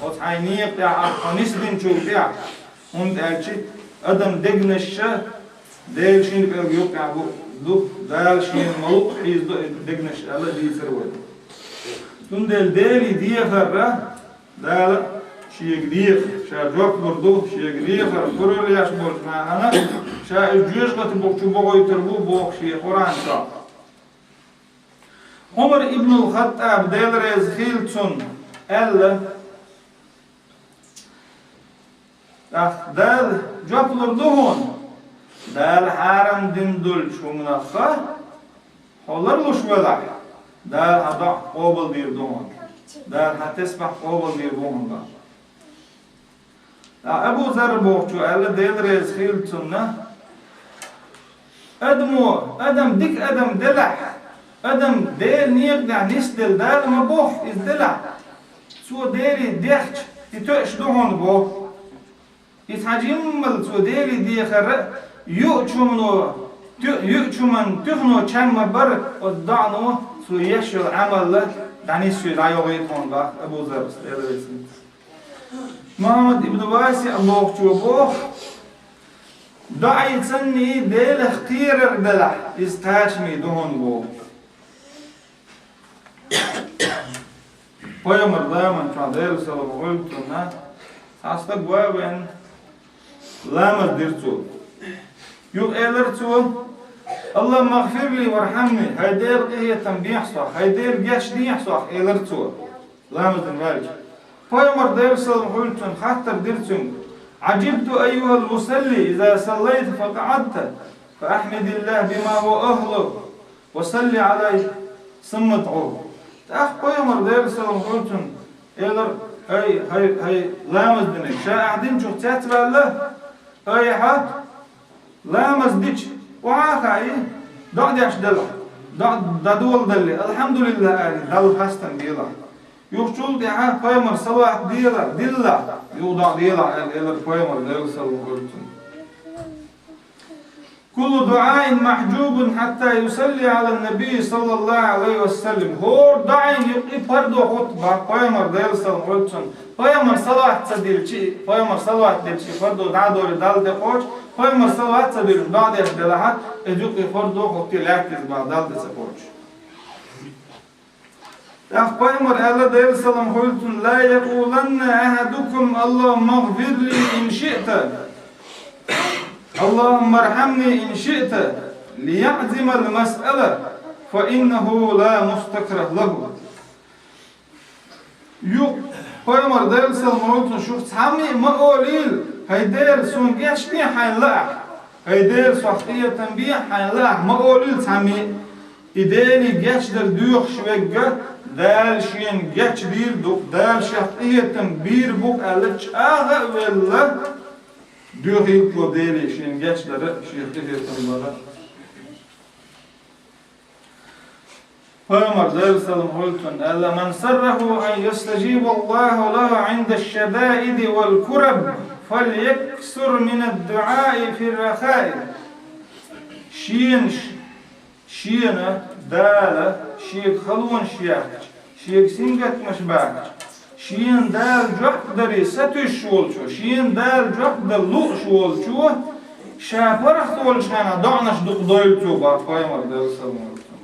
оцу Хьайн некъа тӀехь Ахь тхо нисдинчул тӀехьа, хӀунда аьлча адам дегнаш Делан шина пӀелган юккъехь бу, ду, Дала Шена ма-луъу хьийзадо и дегнаш аьлла дийцира вай. Цундела Деле дехар а, Дала Шега деха, Ша жоп лур ду, Шега дехар а, пурар еш болчу нахана Ша иза жоьжахати бу чу бохуьйтур бу, боху Шен Къуръан чохь. Ӏумар ибнул Хаттаб, Дела реза хилла цунна, аьлла: «ТӀаккха Дала жоп лур ду хьуна, Дала хьарам дина долчу хӀуманах хьо ларлуш велахь, Дала хьан доӀа къобалдийр ду хьуна, Дала хьан тесбахь къобалдийр бу хьуна». Ткъа Абу Зарра бохучо аьлла, Дела реза хилла цунна: «Адамо, адам дика адам делахь, адам Делан некъа тӀехь нисделла Дала ма бохху иза делахь, цо Деле дехча, и тоьуш ду хьуна», боху. И цхьа жиммал цо Деле дехар а юучу хӀумано, туь-, юучу хӀуманна туьхано чам ма бара, оцу доӀано цо еш йолу Ӏамал а дӀанисъю, дӀайогӀуьйту хьуна, боху Абу Зарра, Дела реза хилла цунна. Мухьаммад ибн ВасиӀ бохучо боху: «ДоӀа санний Делах кхерар делахь, иза кхачаме ду хьуна», боху. Пайхамар заман чохь, Делан салам хуьлда цунна, цхьа стаг ван а веана, ламаз дира цо. Юха элира цо: «Аллахумма гӀфир ли вархьамни», хӀай Дела, къинхетам бехьа сох, хӀай Дела, гечдехьа сох, элира цо. Ламаз дина ваьлча, пайхамар, Делан салам хуьлда цунна, хаттар дира цуьнга: عجبت أيها المصلي إذا صليت فقعدت فأحمد الله بما هو أهله وصل عليه ثم ادعه. ТӀаккха пайхамар, Делера салам хуьлда цунна, элира: «ХӀай, хӀай, хӀай, ламаз динарг, ша ахь динчух цецваьлла, айхьа ламаз дича, охьа а хаий, доӀа деш делахь, доӀа дӀадоладалале, алхьамдулиллахӀ алий, Далла хастам делахь. Юхачул тӀаьхьа пайхамар салават делахь, диллалахь, юха доӀа делахь», — аьлла, элира пайхамар, Делера салам хуьлда цунна. كل دعاء محجوب حتى يصلى على النبي صلى الله عليه وسلم. ХӀора доӀанна юкъе пардо хӀутту боху пайхамар, Делера салам хуьлда цунна. Пайхамар салават ца диллича, пайхамар салават диллича, пардо дӀа а долий Далла тӀе кхочу, пайхамар салават ца диллича, доӀа деш делахь, иза юкъе пардо хӀуттий лаьтта иза боху, Далла тӀе ца кхочуш. ТӀаккха пайхамар аьлла, Делера салам хуьлда цунна: «لا يقولن أحدكم اللهم اغفر لي إن شئت، اللهم ارحمني إن شئت، ليعزم المسألة، فإنه لا مستكره له». Юкъ, пайхамар, Делера салам хуьлда цунна, шух цхьамма а ма олийла: «ХӀай Дела, суна гечде хьайна лаахь, хӀай Дела, сох къинхетам бе хьайна лаахь», ма олийла цхьамма а. И Деле гечдар доьхуш верг Дала шена гечдийр ду, Дала шех къинхетам бийр бу аьлла, чӀагӀа а велла, доьхийла цо Деле шена гечдар а, шех къинхетам бар а. Пайхамар, Делера салам хуьлда цунна, аьлла: «من سره أن يستجيب الله له عند الشدائد والكرب فليكثر من الدعاء في الرخاء». Шена ш-, шена Дала шега халонаш яьккхича, шега сингаттамаш баьккхича, шена Дала жоп даре сатуьйсуш волчо, шена Дала жоп дан лууш волчо, ша паргӀат волчу хенахь доӀанаш дукха дойла цо боху пайхамар, Делера салам хуьлда цунна.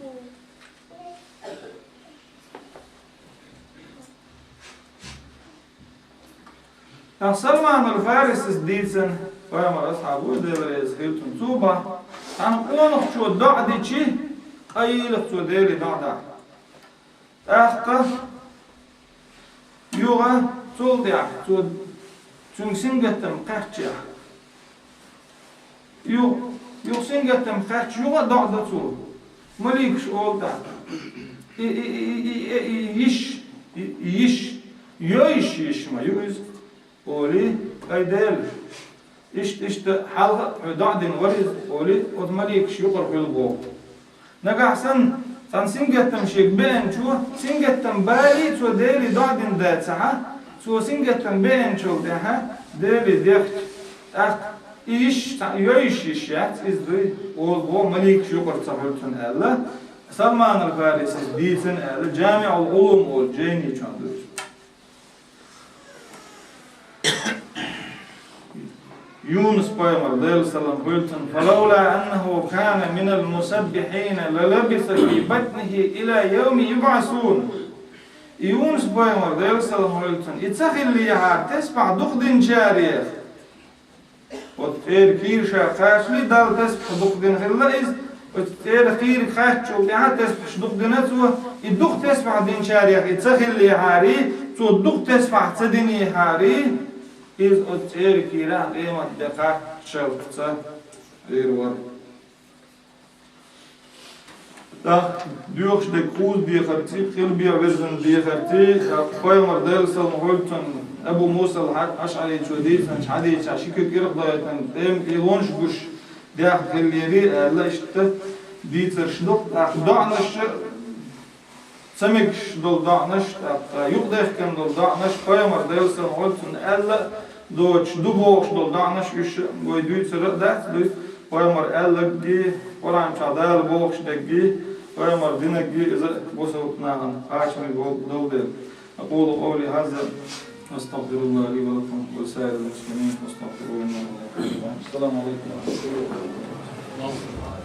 ТӀаккха Салманул Фарисис дийцина, пайхамар асхьаб ву, Дела реза хила цунна, цо боху: цхьана къонахчо доӀа дичи, къайлаха цо Деле доӀа дахь. ТӀаккха юха цул тӀаьхьа цо, цуьнга сингаттам кхаьччехь, юха, юха сингаттам кхаьчча, юха а доӀа до цо. Маликаш олу тӀаккха: «И, и, и, и, и, и, и йиш, и, и йиш, йойуш йиш ма ю иза», — олий, ай Дела. Иштта, иштта, хьалха а хьо доӀа дина вара иза, олий, оцу маликаш юкъара хуьлу боху. Нагахь санна, цхьана сингаттам шега беанчо, сингаттам балий, цо Деле доӀа дина дацахьа, цо сингаттам беанчул тӀаьхьа Деле дехча, тӀаккха и йиш цхьа йойуш йиш яц, иза дуй, олу боху, маликаш юкъара ца хуьлу цунна аьлла, Салманул Фарисис дийцина аьлла, Джамиъул Улум олу жайни чохь дуй. Юнус пайхамар, Делан салам хуьлда цунна: «فلولا أنه كان من المسبحين للبث في بطنه إلى يوم يبعثون». И Юнус пайхамар, Делан салам хуьлда цунна, и ца хиллехьара, тесбахь дукхадинчарех, оцу цӀера кийра ша кхачале, Далла тесбахь дукхадина хилла иза, оцу цӀера кийра кхаччул тӀаьхьа тесбахьаш дукхадина цо, и дукха тесбахь динчарех и ца хиллехьарий, цо дукха тесбахь ца динехьарий, иза оцу цӀера кийрахь къематде кхаччалц ца Ӏийр вара. ТӀаккха доьхуш дерг кхуза дехарций, къилбехьа вирзина дехарций, тӀаккха пайхамар, Делан салам хуьлда цунна, Абу Мусал ӀашӀаричо дийцинчу хьадисехь ши куьг ирхъдойтина, тӀеман кӀелонаш гуш даьхна хиллерий аьлла, иштта дийцарш ду. ТӀаккха доӀанаш, ца мегаш долу доӀанаш, тӀаккха юкъадаьхкина долу доӀанаш, пайхамар, Делан салам хуьлда цунна, аьлла а доцуш, ду бохуш долу доӀанаш, уьш вай дуьйцур а дац, дуй, пайхамар аьлларггий, Къуръан чохь Дала бохуш дерг, пайхамар динарггий, иза бусалба нахана кхачамиг долу дела. أقول قولي هذا، أستغفر الله لي ولكم ولسائر المسلمين، فاستغفروه إنه هو الغفور الرحيم. السلام عليكم ورحمة الله وبركاته.